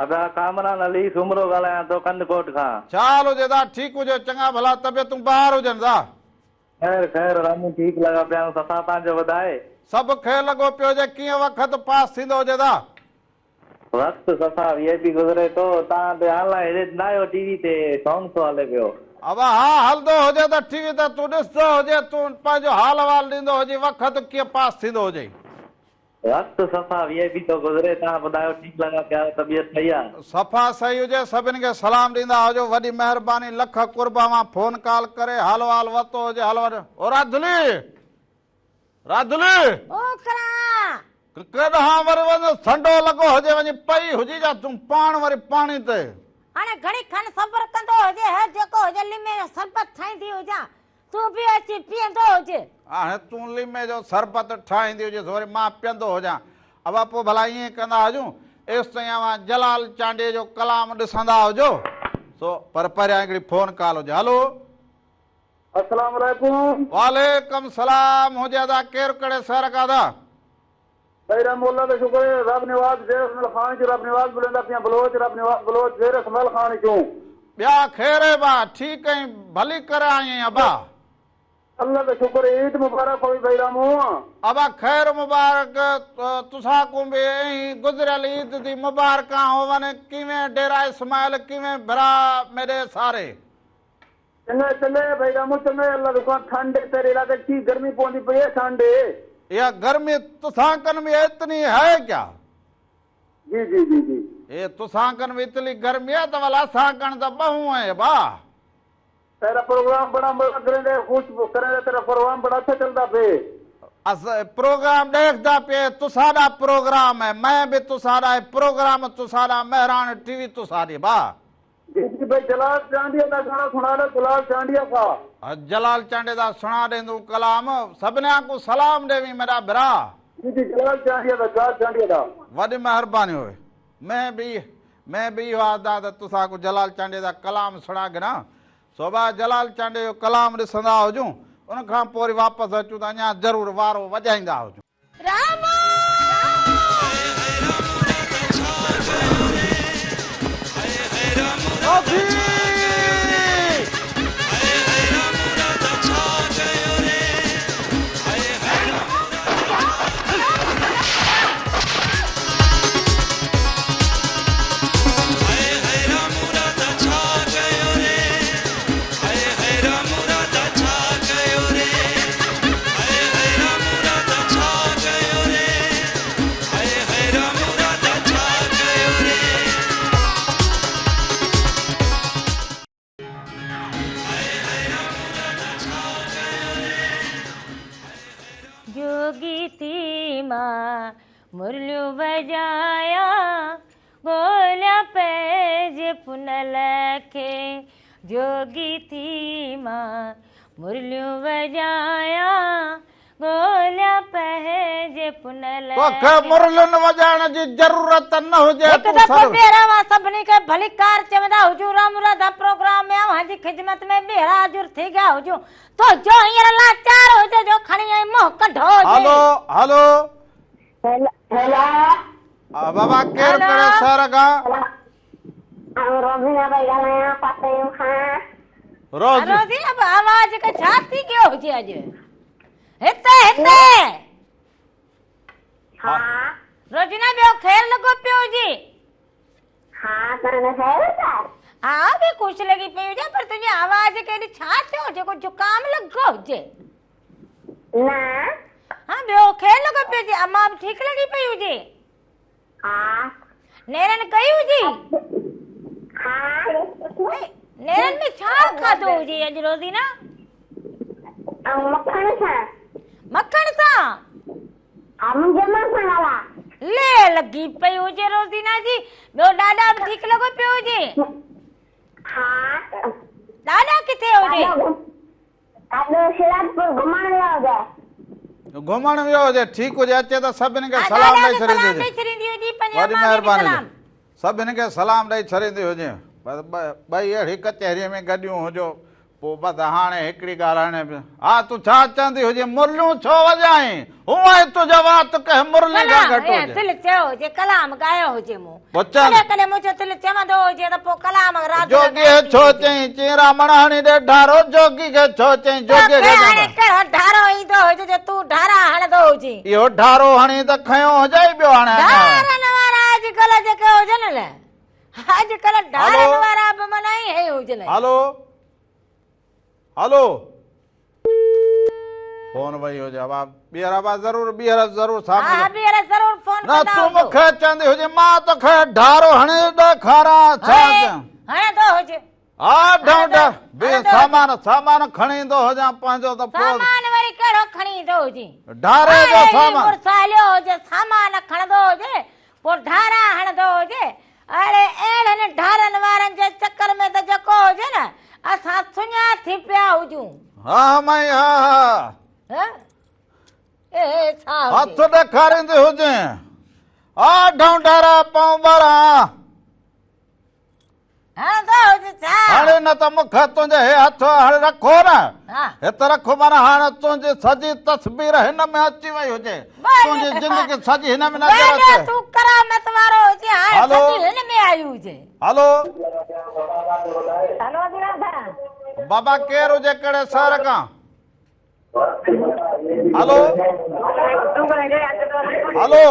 ادا ڪامران علي سومرو ڳالهايان ٿو ڪنڌڪوٽ کان. ڇا حال هجي ادا ٺيڪ هجو چڱا ڀلا طبيعتون بهار هجن ادا. خير خير رامو ٺيڪ لڳا پيا آهيون صفا تان جو ٻڌائي. سڀ خير لڳو پيو هجي ڪيئن وقت پاس ٿيندو هجي ادا. وقت صفا وي آء پي گذري ٿو تان تي آن لائين هيڏي نه آيو ٽي وي تي سانگ ٿو هلي پيو. ابا ها هلندو هجي ته ٽي وي تي تون ڏسندو هجي تون پنهنجو حال احوال ڏيندو هجي وقت ڪيئن پاس ٿيندو هجي. وقت صفا وي آء پي ٿو گذري توهان ٻڌايو ٺيڪ لڳا پيا آهيو طبيعت صحيح آ. صفا صحيح هجي سڀن کي سلام ڏيندا هجو وڏي مهرباني لک قرب اوهان فون ڪال ڪري حال احوال ورتو هجي حال احوال او راڌلي راڌلي. او ڪرا. ڪيڏانهن وري وڃ سنڊو لڳو هجي وڃي پئي هجي جا تون پاڻ وري پاڻي تي. هاڻي گهڙي کن صبر ڪندو هجي هه جيڪو هجي ليمي جو شربت ٺاهيندي هجان تون به اچي پيئندو هج. هاڻي تون ليمي جو شربت ٺاهيندي هجيس وري مان پيئندو هجان. ابا پوء ڀلا ائين ڪندا هجون، ايستائين اوهان جلال چانڊيي جو ڪلام ڏسندا هجو. سو پر پهريان هڪڙي فون ڪال هجي. هلو. السلام عليڪم. وعليڪم سلام هجي ادا ڪير ڪهڙي شهر کان ادا. ڀائي مولا دا شڪر اي رب نواز زير اسمل خان چون رب نواز بلندا پيان بلوچ رب نواز بلوچ زير اسمل خان چون. ٻيا خير اي با ٺيڪ ۽ ڀلي ڪري آئين ابا. الله دا شڪر اي عيد مبارڪ ہووي ڀائي رامو. ابا خير مبارڪ تسان ڪون به ايهين گذريل عيد the مبارڪان ہوون ڪيوين ڊيرا اسماعيل ڪيوين ڀرا ميڏي ساري. चङो चङो भाई रामू चङो अल्लाह रुको ठंड तेरे इलाके की गर्मी पौंदी पई है ठंड। या गर्मी तुसां कन में इतनी है क्या? जी जी जी जी ए तुसां कन में इतनी गर्मी है त वाला असां कन त बहु है बा। तेरा प्रोग्राम बड़ा मजा करेंदे खुश करेंदे तेरा प्रोग्राम बड़ा अच्छा चलदा पे। अस प्रोग्राम देखदा पे तुसाडा प्रोग्राम है मैं भी तुसाडा है प्रोग्राम तुसाडा मेहरान टीवी तुसाडी बा। जी जी भाई जलाल चांडिया दा गाना सुना दो जलाल चांडिया का। जलाल चांडिया दा सुना देंदू कलाम सबने को सलाम देवी मेरा भरा। जी जी जलाल चांडिया दा जलाल चांडिया दा वडी मेहरबानी होवे। मैं भी इहो आदा त तुसा को जलाल चांडिया दा कलाम सुना गिना सोबा जलाल चांडिया जो कलाम ॾिसंदा हुजूं उन खां पोइ वरी वापसि अचूं त अञा ज़रूरु वारो वॼाईंदा हुजूं। जोगी थी मां मुरलियूं वॼाया ॻोलिया पंहिंजे पुनल खे। जोगी थी मां मुरलियूं वॼाया ॻोलिया पंहिंजे पुनल तोखे मुरलियुनि वॼाइण जी ज़रूरत न हुजे। हिकु दफ़ो ॿीहर मां सभिनी खे भलीकार चवंदा हुजूं राम मुराद प्रोग्राम में अव्हां जी ख़िदमत में ॿीहर हाज़िर थी विया हुजूं। तो जो हींअर लाचार हुजे जो खणी ऐं मुंहुं कढो हुजे। हेलो हेलो हेलो बाबा केरु करे शहर खां? आउं रोज़ीना पई ॻाल्हायां पातयूं खां। रोज़ रोज़ी अब आवाज़ खे छा थी वियो हुजे अॼु? हिते हिते हा रोज़ीना ॿियो ख़ैर लॻो पियो हुजे? हा तव्हां ख़ैर था? हा बि ख़ुशि लॻी पई हुजे पर तुंहिंजी आवाज़ खे एॾी छा थियो हुजे? को ज़ुकाम लॻो हुजे? न हा ॿियो ख़ैर लॻो पियो हुजे? अम्मा बि ठीकु लॻी पई हुजे? हा नेरन कई हुजे? हा नेरन में छा खाधो हुजे अॼु रोज़ीना? ऐं मखण सां। मखण सां? हा मुंहिंजे मखण वाला ले लॻी पई हुजे रोज़ीना जी। ॿियो ॾाॾा बि ठीकु लॻो पियो हुजे? हा ॾाॾा किथे हुजे? ॾाॾो शिराजपुर घुमण वियो हुजे। घुमण वियो हुजे ठीकु हुजे अचे त सभिनी खे सलाम ॾेई छॾींदी हुजे। वॾी महिरबानी हुजे सभिनी खे सलाम ॾेई छॾींदी हुजे। ॿई अहिड़ी कचहरीअ में गॾियूं हुजो पोइ बसि हाणे हिकिड़ी ॻाल्हि हाणे हा तूं छा चवंदी हुजे मुरलियूं छो वॼाई? हूअं ई तुंहिंजो वात कंहिं मुरली खां घटि हुजे। दिलि चयो हुजे कलाम ॻायो हुजे मूं कॾहिं कॾहिं मुंहिंजो दिलि चवंदो हुजे त पोइ कलाम रात जोगी खे छो चई चई रामण हणी ॾे ढारो जोगी खे छो चई जोगी खे हाणे कहिड़ो ढारो ईंदो हुजे जो तूं ढारा हणंदो हुजे? इहो ढारो हणी त खयो हुजे ॿियो हाणे ढारनि वारा अॼुकल्ह जेके हुजनि न अॼुकल्ह ढारनि वारा बि माना ई हे हुजनि। हेलो हेलो फोन वई हुजे बाबा ॿीहर बाबा ज़रूरु ॿीहर ज़रूरु हा ॿीहर ज़रूरु फोन न तूं मूंखे चवंदी हुजे मां तोखे ढारो हणी ॾेखारां छा हणंदो हुजे? हा ढां बे सामान सामान खणी ईंदो हुजां पंहिंजो त पोइ सामान वरी कहिड़ो खणी ईंदो हुजे? ढारे जो सामान मुड़ुस हलियो हुजे सामान खणंदो हुजे पोइ ढारा हणंदो हुजे। अरे अहिड़नि ढारनि वारनि जे चक्कर में त जेको हुजे न असां सुञा थी पिया हुजूं। हा माई हा हा ए छा हथ ॾेखारींदी हुजे। हा ढां ढारा पाऊं 12 हाणे न त मूंखे तुंहिंजे हे हथ हाणे रखो न हिते रखो माना हाणे तुंहिंजी सॼी तस्वीर हिन में अची वई हुजे। तुंहिंजी ज़िंदगी सॼी हिन में नज़र अचे। तूं करामत वारो हुजे हाणे सॼी हिन में आई हुजे। हेलो हेलो बाबा केरु हुजे कहिड़े शहर खां? हेलो हेलो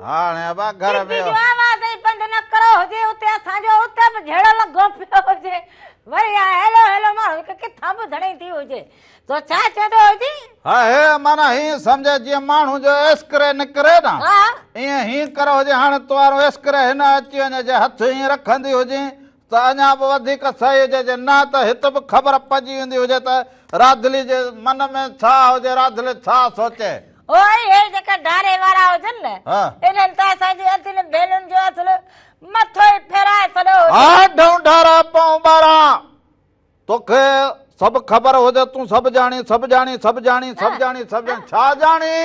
हाणे बाबा घर में आवाज़ ई बंदि न करो हुजे उते असांजो उते बि झेड़ो लॻो पियो हुजे। وري اها هيلو هيلو ماڻهو کي ڪٿان ٻڌڻ ايندي هجي. تو ڇا چوندو هجين؟ ها هي معنيٰ هيئن سمجهه جيئن ماڻهو جو ايسڪري نڪري نه ايئن هيئن ڪر هجي هاڻي تو وارو ايسڪري هن اچي وڃي جي هٿ هيئن رکندي هجين ته اڃا به وڌيڪ صحيح هجي جي نه ته هت به خبر پئجي ويندي هجي ته راڌلي جي من ۾ ڇا هجي راڌلي ڇا سوچي. اوئي هي جيڪا ڍاري وارا هجن نه انهن ته اسان جي ادين ڀينرن جو اصل مٿو ئي ڦيرائي ڇڏيو هجي. ها ڍئون ڍارا پئون ٻارهان توکي سڀ خبر هجي تون سڀ ڄاڻي سڀ ڄاڻي سڀ ڄاڻي سڀ ڄاڻي سڀ ڄاڻي ڇا ڄاڻي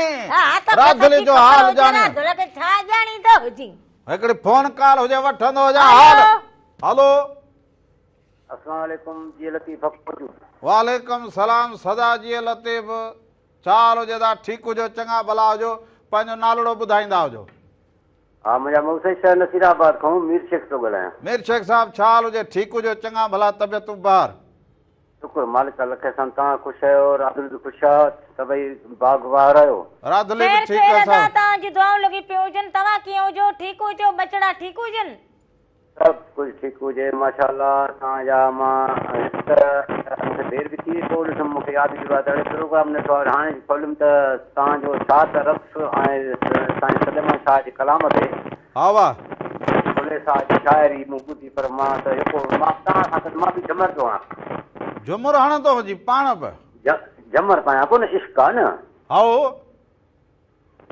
راڌلي جو حال ڄاڻي. راڌل کي ڇا ڄاڻيندو هجين. هڪڙي فون ڪال هجي وٺندو هجان حال. هلو. اسلام عليڪم جي لطيف حق موجود. وعليڪم سلام سدا جي لطيف ڇا حال هجي دا ٺيڪ هجو چڱا ڀلا هجو پنهنجو نالڙو ٻڌائيندا هجو. ها منهنجا مون سائين شهر نصير آباد کان مير شيخ ٿو ڳالهايان. مير شيخ صاحب ڇا حال هجي ٺيڪ هجو چڱا ڀلا طبيعتون بهار. شڪر مالڪ جا لک احسان توهان خوش آهيو راڌلي به خوش آ سڀئي باغ بهار آهيو. راڌلي به خير ٺيڪ خير آ ادا صاحب. توهان جون دعائون لڳي پيون هجن توهان ڪيئن هجو ٺيڪ هجو ٻچڙا ٺيڪ هجن. سڀ ڪجهه ٺيڪ هجي ماشاءالله توهان جا مان هڪ ته مون کي دير به ٿي پوء ڏٺم مون کي ياد اچي ويو ته اڙي پروگرام نه ڏٺو آهي هاڻي کوليم ته توهان جو ڇا ته رقص ۽ سائين سليمان شاهه جي ڪلام تي ها واه. ٿلهي شاهه جي شاعري مون ٻڌي پر مان ته هڪ مان توهان سان گڏ مان به جهمر پيو هڻان. جهمر هڻندو هجين پاڻ به. جهمر پايان پيو نه عشق آ نه. هائو.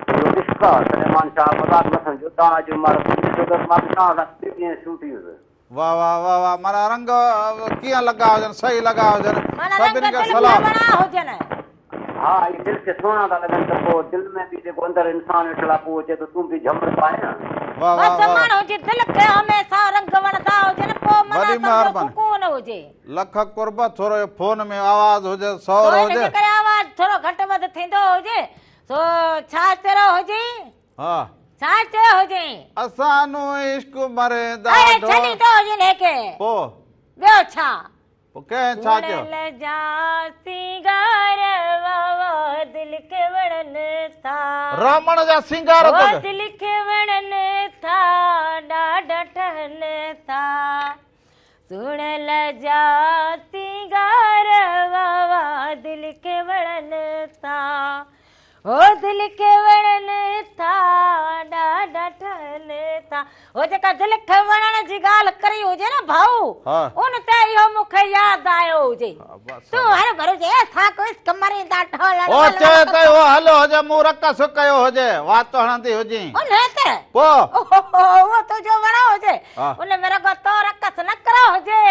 اهو عشق آ سليمان شاهه مذاق نه سمجهو توهان اڄ مان رقص ڏٺو ته مان به توهان سان گڏ ائين شروع ٿي ويس. واه واه واه واه معنيٰ رنگ ڪيئن لڳا هجن صحيح لڳا هجن معنيٰ رنگ سڀني کي دل کي سلام. وڻا هجن. ها اهي دل کي سهڻا ٿا لڳن ته پوء دل ۾ به جيڪو اندر انسان ويٺل آ پوء اهو چئي ٿو تون به جهمر پاء نه. واه واه بس واه ماڻهو جي دل کي هميشه رنگ وڻندا هجن پوء معنيٰ وڏي سمجهو مهرباني. سڪون هجي. لک قرب ٿورو اهو فون ۾ آواز هجي سور سو ان هجي. جي ڪري آواز ٿورو گهٽ وڌ ٿيندو هجي سو ڇا چيو هجي. ها. ڇا چيو هجين. اسان نون عشق مري اڙي ڏاڍو. ڇڏيندو هجين هيڪي. پوء. ٻيو ڇا. پوء ڪنهن ڇا چيو. سڻل جا سينگار واوا دل کي وڻن ٿا. رامڻ جا سينگار او توکي. دل کي وڻن ٿا ڏاڍا ٺهن ٿا. سڻل جا سينگار واوا دل کي وڻن ٿا. هو دل کي وڻن ٿا ڏاڍا ٺهن ٿا. هو جيڪا دل کي وڻڻ جي ڳالهه ڪري هجي نه ڀائو ان تي اهو مون کي ياد آيو هجي. تون هر ڀر چئي اسان ڪو عشق مريندا ڍولڻ هو چئي ته اهو هليو هجي مون رقص ڪيو هجي وات هڻندي هجين. انهي تي پوء. اهو تنهنجو وڻو هجي ان ۾ رڳو تو رقص نه ڪريو هجي.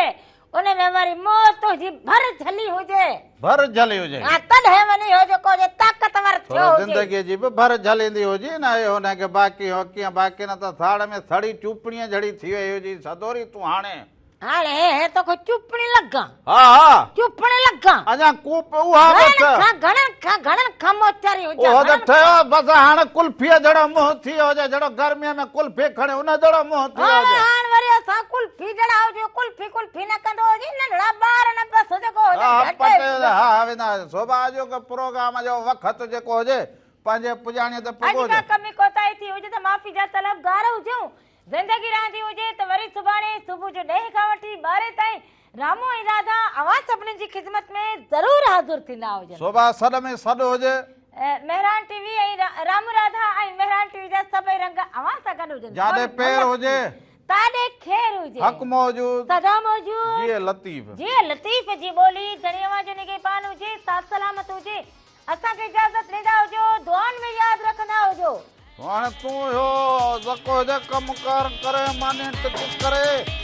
ان ۾ وري مون تنهنجي ڀر جهلي هجي. ڀر جهلي هجي. ها تڏهن وڃي اهو جيڪو هجي طاقتور ٿيو ٿورو هجي. زندگيء جي به ڀر جهليندي هجي نه اهو نه ڪي باقي هو ڪيئن باقي نه ته ساڙ ۾ سڙي چوپڻيء جھڙي ٿي وئي هجي سدوري تون هاڻي. هاڻي هي توکي چوپڻي لڳان. ها ها. چوپڻي لڳان. اڃا ڪوپ اها به گهڻن کان گهڻن کان گهڻن کان موچاري هجان. اهو ته ٺهيو بس هاڻ قلفيء جھڙو منهن ٿي ويو هجي جھڙو گرميء ۾ قلفي کڻي ان جھڙو منهن ٿي ويو هجي. هاڻ هاڻ وري اسان قلفي جھڙا هجون قلفي قلفي نه ڪندو هجي ننڍڙا ٻار نه بس جيڪو هجي ها گهٽ پٽ ها ها ويندا صبح جو پروگرام جو وقت جيڪو هجي پنهنجي پڄاڻيء تي پڳو اڄ ڪا ڪمي ڪوتاهي ٿي هجي ته معافي جا طلبگار هجون. زندگي رهندي هجي ته وري سڀاڻي صبح جو ڏهين کان وٺي ٻارهين تائين رامو ۽ راڌا اوهان سڀني جي خدمت ۾ ضرور حاضر ٿيندا هجن. صبح سڏ ۾ سڏ هجي. مهراڻ ٽي وي ۽ رامو راڌا ۽ مهراڻ ٽي وي جا سڀئي رنگ اوهان سان گڏ هجن. جاڏي پير هجي. تاڏي خير هجي. حق موجود. سدا موجود. جيئي لطيف. جيئي لطيف جي ٻولي ڌڻي اوهان جو نگهبان هجي ساٿ سلامت هجي. اسان کي اجازت ڏيندا هجو دعائن ۾ ياد رکندا هجو. هاڻي تون اهو جيڪو هجي ڪم ڪار ڪري ماني ٽڪ ڪري.